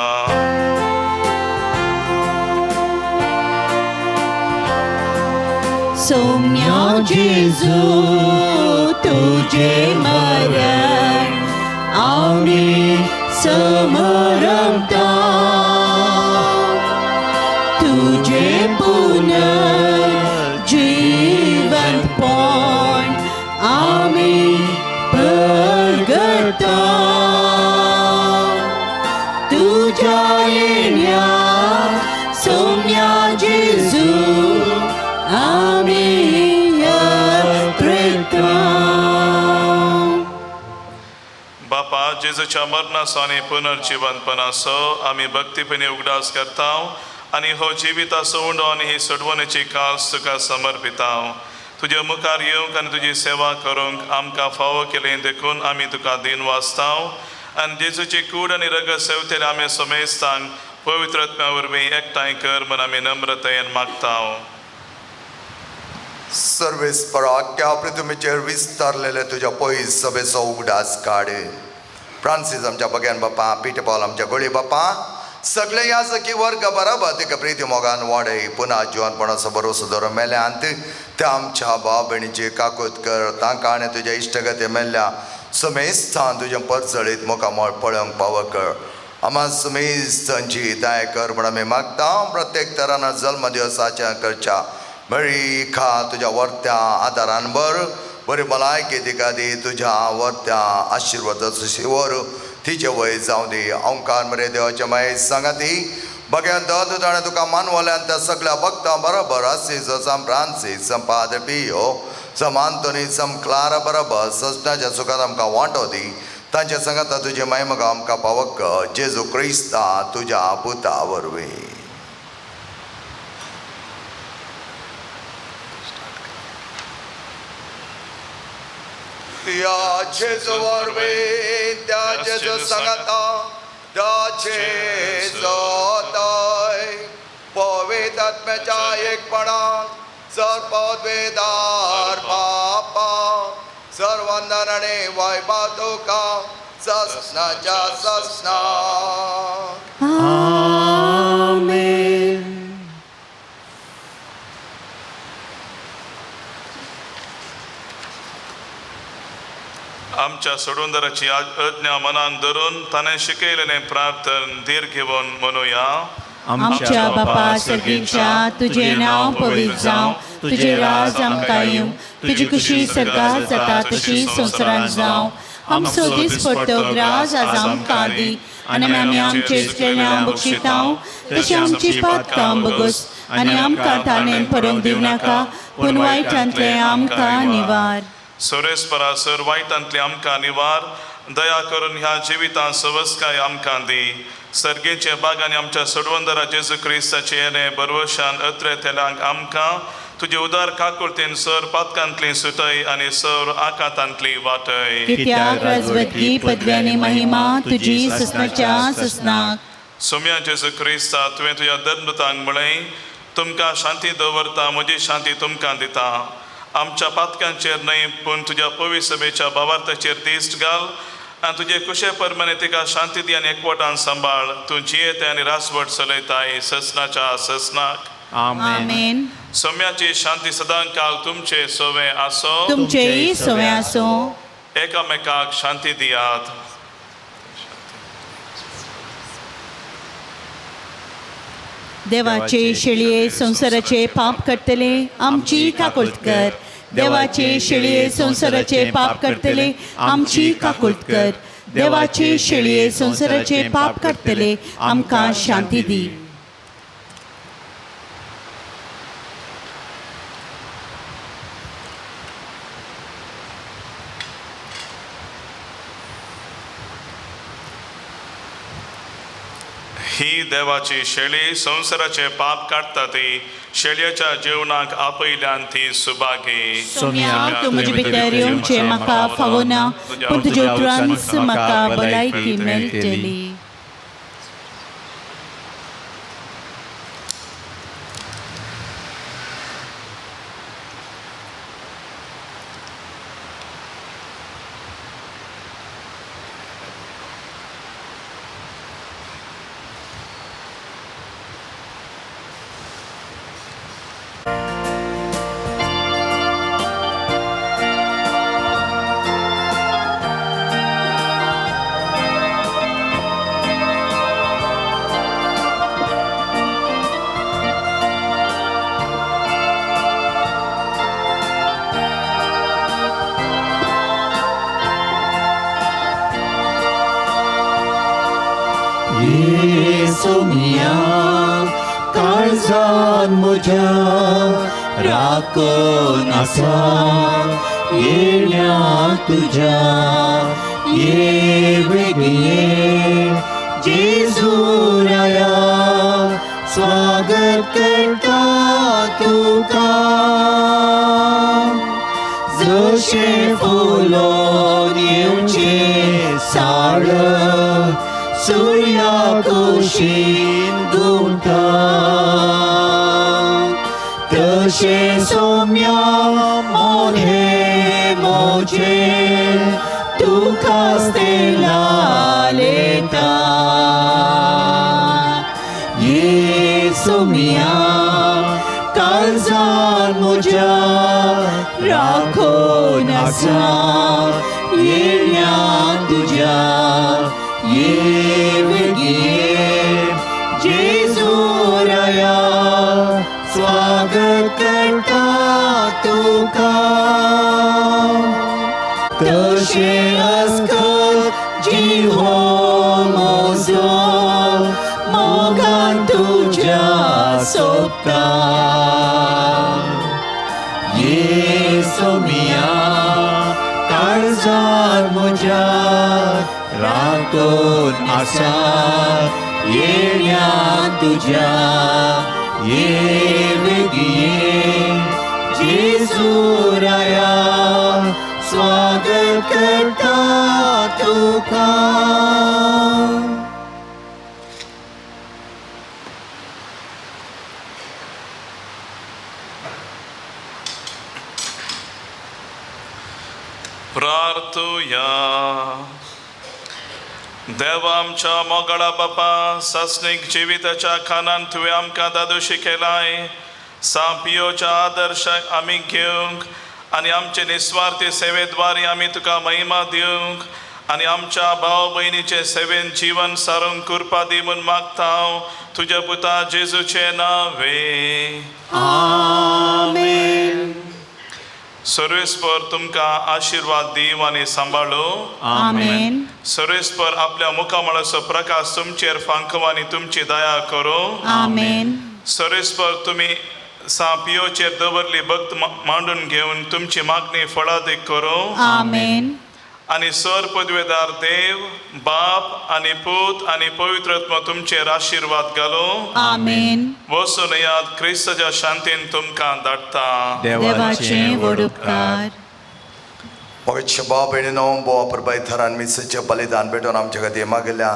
[SPEAKER 3] सौम्या जेजू तुझे मरण आमी समरता, तुझे पुनर्जीवनपण आमी परगटा, तुझ्या येण्या सौम्या जेजू आमी यत्रेता.
[SPEAKER 4] बापा, जेजूच्या मरणाचो आनी पुनर्जिवनपणाचो आमी भक्तीपणी उगडास करता आनी हो जिविताचो उंडो आनी ही सोडवणेची काल्स तुका समर्पिता. तुज्या मुखार येवंक आनी तुजी सेवा करूंक आमकां फावो केली देखून आमी तुका दिन वाचता आनी जेजूची कूड आनी रगत सेवतेले आमी समेस्तांक पवित्र आत्म्या वरवीं एकठांय कर म्हूण आमी नम्रतायेन मागता.
[SPEAKER 2] सर्वेस्परा पृथ्वीचेर विस्तारलेले तुज्या पयस सभेचो उगडास काड. फ्रांसीस आमच्या बग्यान बापा, पीटर पॉल आमच्या गोळी बापा, सगळे ह्या सखी वर्ग बराबर तिका प्रिती मोगान वाडय. पुन्हा जिवनपणाचो भरोसो धरून मेल्यांत त्या आमच्या भाव भयणीची काकूत कर. तांकां आनी तुज्या इश्टगती मेल्ल्या समेस्तान तुजें परजळीत मुखामळ पळोवंक पावो कर. आमा समेस्तांची दया कर म्हूण आमी मागता. प्रत्येक तरान जल्म दिवसाच्या करच्या बरी खा तुज्या वर्त्या आदारान बर बरी भलायकी तिका दी. तुज्या वर्त्या आशिर्वादाचो शिवर तिचे वय जावं दी. ओंकार मरे देवाचे माये सांगाती बग्यान दत्त ताणें तुका मानवल्यान त्या सगळ्या भक्तां बरोबर आसीस सम फ्रांसीस सम पाद्र पियो सम आंतोनी सम क्लारा बरोबर सजनाच्या सुखात आमकां वांटो दी. तांच्या सांगाता तुजे मायमगा आमकां पावक जेजू क्रिस्ता तुज्या पुता वरवीं. त्या जेजू वरवीं, त्या जेजू सांगाता, त्या जेजू पवित्र आत्म्याच्या एकपणान सर्ववेदार बापा सर्वंदन आनी वैभव तुका ससनाच्या ससना.
[SPEAKER 1] आमेन.
[SPEAKER 4] आमच्या सोडवणदाराची आज्ञा मनान धरून ताणें शिकयलेलें प्रार्थन धीर घेवन म्हणुया.
[SPEAKER 3] आमच्या बापा सर्गीच्या, तुजें नांव पवित्र जावं, तुजें राज आमकां येवं, तुजी खुशी सर्गात जाता तशी संवसारांत जावं. आमचो दिसपट्टो ग्रास आज आमकां दी आनी आमी आमचे चेड्यां बक्षितांव तशें आमची पातकां बगस आनी आमकां ताणें पडोवंक दिवनाका, पूण वायटांतलें आमकां निवार.
[SPEAKER 4] सोरेस्परा सर वायटांतलें आमकां निवार. दया करून ह्या जिवितांत सवस्काय आमकां दी. सर्गेच्या बागांनी आमच्या सोडवंदरा जेजू क्रिस्ताचे येणे बरवशान अत्रेतेल्यांक आमकां तुजे उदार काकुळतेन सर पातकांतली सुटय आनी सर आकातांतली वाटय.
[SPEAKER 3] कित्याक राजवटकी पदवी आनी महिमा तुजी ससनाच्या ससनाक.
[SPEAKER 4] सोम्या जेजू क्रिस्ता, तुवें तुज्या धर्मदूतांक म्हळें, तुमकां शांती दवरता, म्हजी शांती तुमकां दिता. आमच्या पातकांचेर न्हय पूण तुज्या पवित्र सभेच्या भावार्थाचेर दिश्ट घाल आनी तुजे कुशे परमाने तिका शांती दी आनी एकवटान सांबाळ. तूं जियेताय आनी रासवट चलयताय ससनाच्या ससनाक.
[SPEAKER 3] आमेन.
[SPEAKER 4] सौम्याची शांती सदांकाल तुमचे सोवे आसो,
[SPEAKER 3] तुमचेय सोवे आसो.
[SPEAKER 4] एकामेकाक शांती दियात.
[SPEAKER 3] देवाचे शेळये संवसाराचे पाप करतले आमची काकुळट कर. देवाचे शेळये संवसाराचे पाप करतले आमची काकुळट कर. देवाचे शेळये संवसाराचे पाप करतले आमकां शांती दी.
[SPEAKER 4] ही देवाची शेळी संवसाराचे पाप काडटा ती शेळयेच्या जेवणाक आपयल्यान ती सुभागी.
[SPEAKER 3] सोम्या, तूं म्हजे भितर येवचें म्हाका फावना, पूण तुज्या उतरांच म्हाका भलायकी मेळटली.
[SPEAKER 1] येसुमिया काळजान म्हज्या राखून आसा येण्या तुज्या ये वेगये जेजू राया स्वागत करता तुका जशें फुलोन येवचें साळ सूर्या कुशीन घुंवता तशें सोम्या मन हें म्हजें तुका लेता ये सोम्या काळजान म्हज्या राखून आसा येण्या तुज्या ये वेगये जेजू राया स्वागत करता तुका तशें अस्कत जिहो म्हजो मोगान तुज्या सोबता ये सोमिया काळजान म्हज्या राखून आसा येण्या तुज्या ये वेगये जेजू राया स्वागत करता तुका.
[SPEAKER 4] प्रार्थुया. देवा आमच्या मोगाळा बापा, सासणीक जिविताच्या खानान तुवें आमकां दादोशी केलाय. सांपियोच्या आदर्शाक आमी घेवंक आनी आमचे निस्वार्थी सेवेद्वारे आमी तुका महिमा दिवंक आनी आमच्या भाव भयणीचे सेवेन जीवन सारूंक कृपा दी म्हूण मागता हांव तुज्या पुता जेजूचे नांवे.
[SPEAKER 3] आमेन.
[SPEAKER 4] सर्वेस्पर तुमकां आशिर्वाद दिव आनी सांबाळू.
[SPEAKER 3] आमेन.
[SPEAKER 4] सर्वेस्पर आपल्या मुखामळाचो प्रकाश तुमचेर फांकव आनी तुमची दया करूं.
[SPEAKER 3] आमेन.
[SPEAKER 4] सर्वेस्पर तुमी सांपियोचेर दवरली भक्त मांडून घेवन तुमची मागणी फळादीक करूं.
[SPEAKER 3] आमेन.
[SPEAKER 4] आनी सर पदवेदार देव बाप आनी पूत आनी पवित्र आत्मा तुमचेर आशिर्वाद घालूं.
[SPEAKER 3] आमेन.
[SPEAKER 4] वचून याद क्रिस्ताच्या शांतीन तुमकां धाडटा.
[SPEAKER 3] देवाचे व्हड उपकार.
[SPEAKER 2] मग भाव भयणीनो, बोवा प्रभाई थरान मिसाचें बलिदान भेटोवन आमच्या खातीर मागिल्ल्या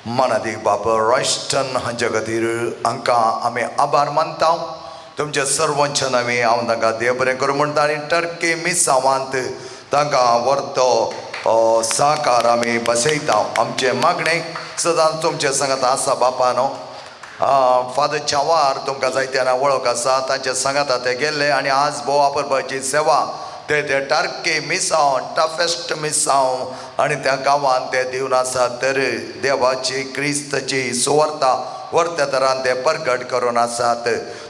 [SPEAKER 2] मनादीक बाप रॉयस्टन हांच्या खातीर हांकां आमी आभार मानता. तुमच्या सर्वांच्या नांवे हांव तांकां देव बरें करूं म्हणटा आनी टर्की मिसावांत तांकां व्हरतो साकार आमी बसयता. आमचें मागणें सदांच तुमचे सांगात आसा बापानो. फादर चावार तुमकां जायत्याना वळख आसा, तांच्या सांगाता ते गेल्ले आनी आज भोव परबाची सेवा ते ते टार्के मिसांव टफेस्ट मिसांव आनी त्या गांवांत ते दिवन आसात. तर देवाची क्रिस्ताची सुवार्ता वर्त्या तरान ते परगट करून आसात.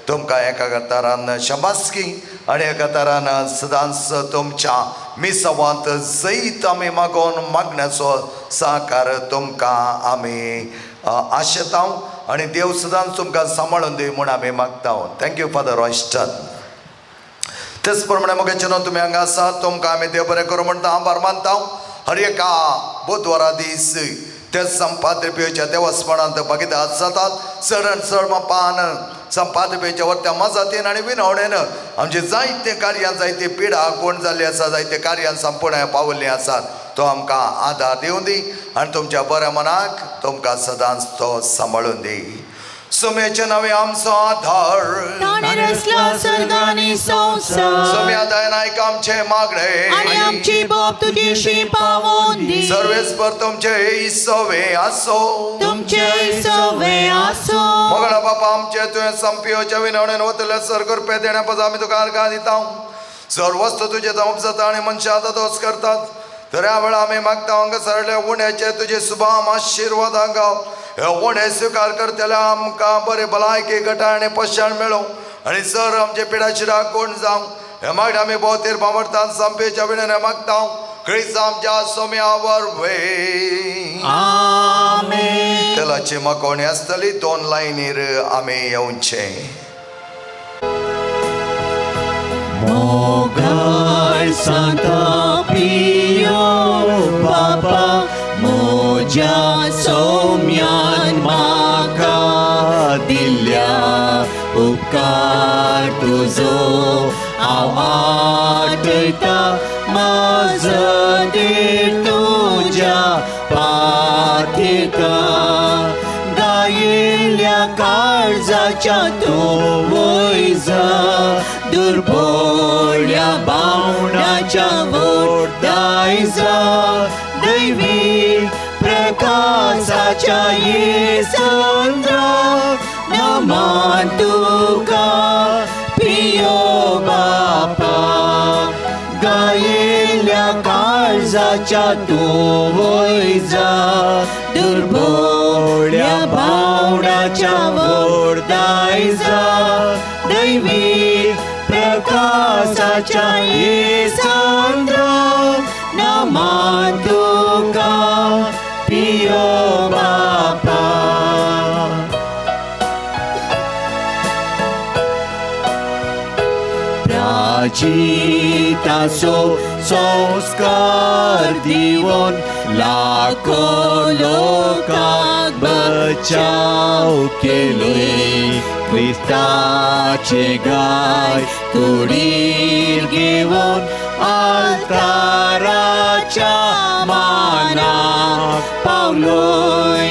[SPEAKER 2] तुमकां एका तरान शबासकी आनी एका तरान सदांच तुमच्या मिसावांत जैत आमी मागोवन मागण्याचो साकार तुमकां आमी आशेता आनी देव सदांच तुमकां सांबाळून दी म्हूण आमी मागता. Thank you father Royston. तेच प्रमाणे म्हगेचे तुमी हांगा आसा, तुमकां आमी देव बरें करूं म्हणटा, आभार मानता. हर एका बुधवारा दीस ते संपाद्रपियोच्या देवस्पणांत भागीदार जातात. चड आनी चड पान संपाद्रपियोच्या वरत्या मजातीन आनी विनवणेन आमचे जायते कार्यां, जायते पिडा कोण जाल्ली आसा, जायते कार्यां संपूर्ण पावल्लीं आसात. तो आमकां आदार दिवं दी आनी तुमच्या बऱ्या मनाक तुमकां सदांच तो सांबाळून दी. सुमेचे नवे आमचो आधार,
[SPEAKER 3] ताणें रचला सर्ग आनी संवसार.
[SPEAKER 2] सुम्या दयान आयक आमचे मागणे
[SPEAKER 3] आनी आमची बोब तुजीशी पावोवन दी.
[SPEAKER 2] सर्वेस्पर तुमचे इसवे आसो.
[SPEAKER 3] तुमचे सवे आसो.
[SPEAKER 2] मोगळा बापा आमचे, तुवें संपियोच्या विनवणेन वतले सर्ग रुपये देण्या पासून आमी तुका अर्गां दिता. सर्व वस्तू तुजे उपजता आनी मनशां आतां दोस करतात. तर ह्या वेळा आमी मागता हांगा सरले उण्याचे तुजे सुभाम आशिर्वाद हांगा हे उणे स्विकार करतले आमकां बरे भलायकी गटा आनी पोशण मेळूं आनी सर आमचे पिडा कोण जावं हे मागणें आमी भोवतेर बावडटान संपेच्या विणेन मागता क्रिस्त आमच्या सोम्या वरवीं.
[SPEAKER 1] आमेन.
[SPEAKER 2] तेलाची मकोणी आसतली. 2 लायनीर आमी येवचे.
[SPEAKER 1] मोगाळ सांता पियो बाबा म्हज्या सौम्यान म्हाका दिल्या उपकार तुजो हांव आठयता म्हजो देव तुज्या पाथिका गायिल्ल्या काळजाच्या तूं वयजा दुर्बोळ्या बावणाच्या वोट दायजा दैवी प्रकाशाच्या येसंद्रा नमन तुका पियो बापा गायिल्ल्या काळजाच्या तूं वयजा दुर्बोळ्या बावणाच्या वोट दायजा दैवी प्रकाशाच्या येसंद्रा नमन तुका पियो बापा. प्राजिताचो संस्कार दिवन लाखो लोकांक बचाव केलोय क्रिस्ताचे गाय कुडीर घेवन आल्ताराच्या मानाक पावलोय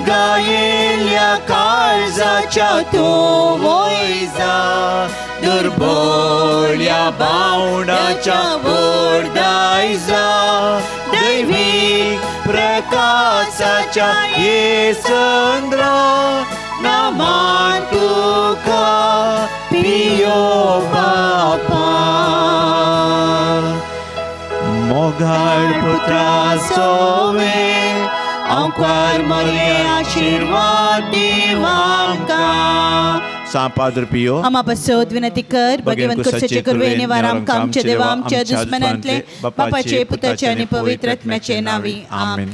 [SPEAKER 1] गायिल्ल्या काळजाच्या तूं वयजा दुर्बोळ्या बावणाच्या वोट दायजा दैवी प्रकाशाच्या येसंद्रा नमन तुका पियो बापा. मोगाळ पुत्रा सोवे आंकवार मरे आशिर्वाद दीव आमकां.
[SPEAKER 7] सांत पाद्र पियो
[SPEAKER 3] आमा पासत विनंती कर. भगवंत कुर्साचे कृपेने निवार आमकां आमच्या देवा आमच्या दुस्मनांतले बापाचे पुताचे आनी पवित्र आत्म्याचे नावी. आमेन.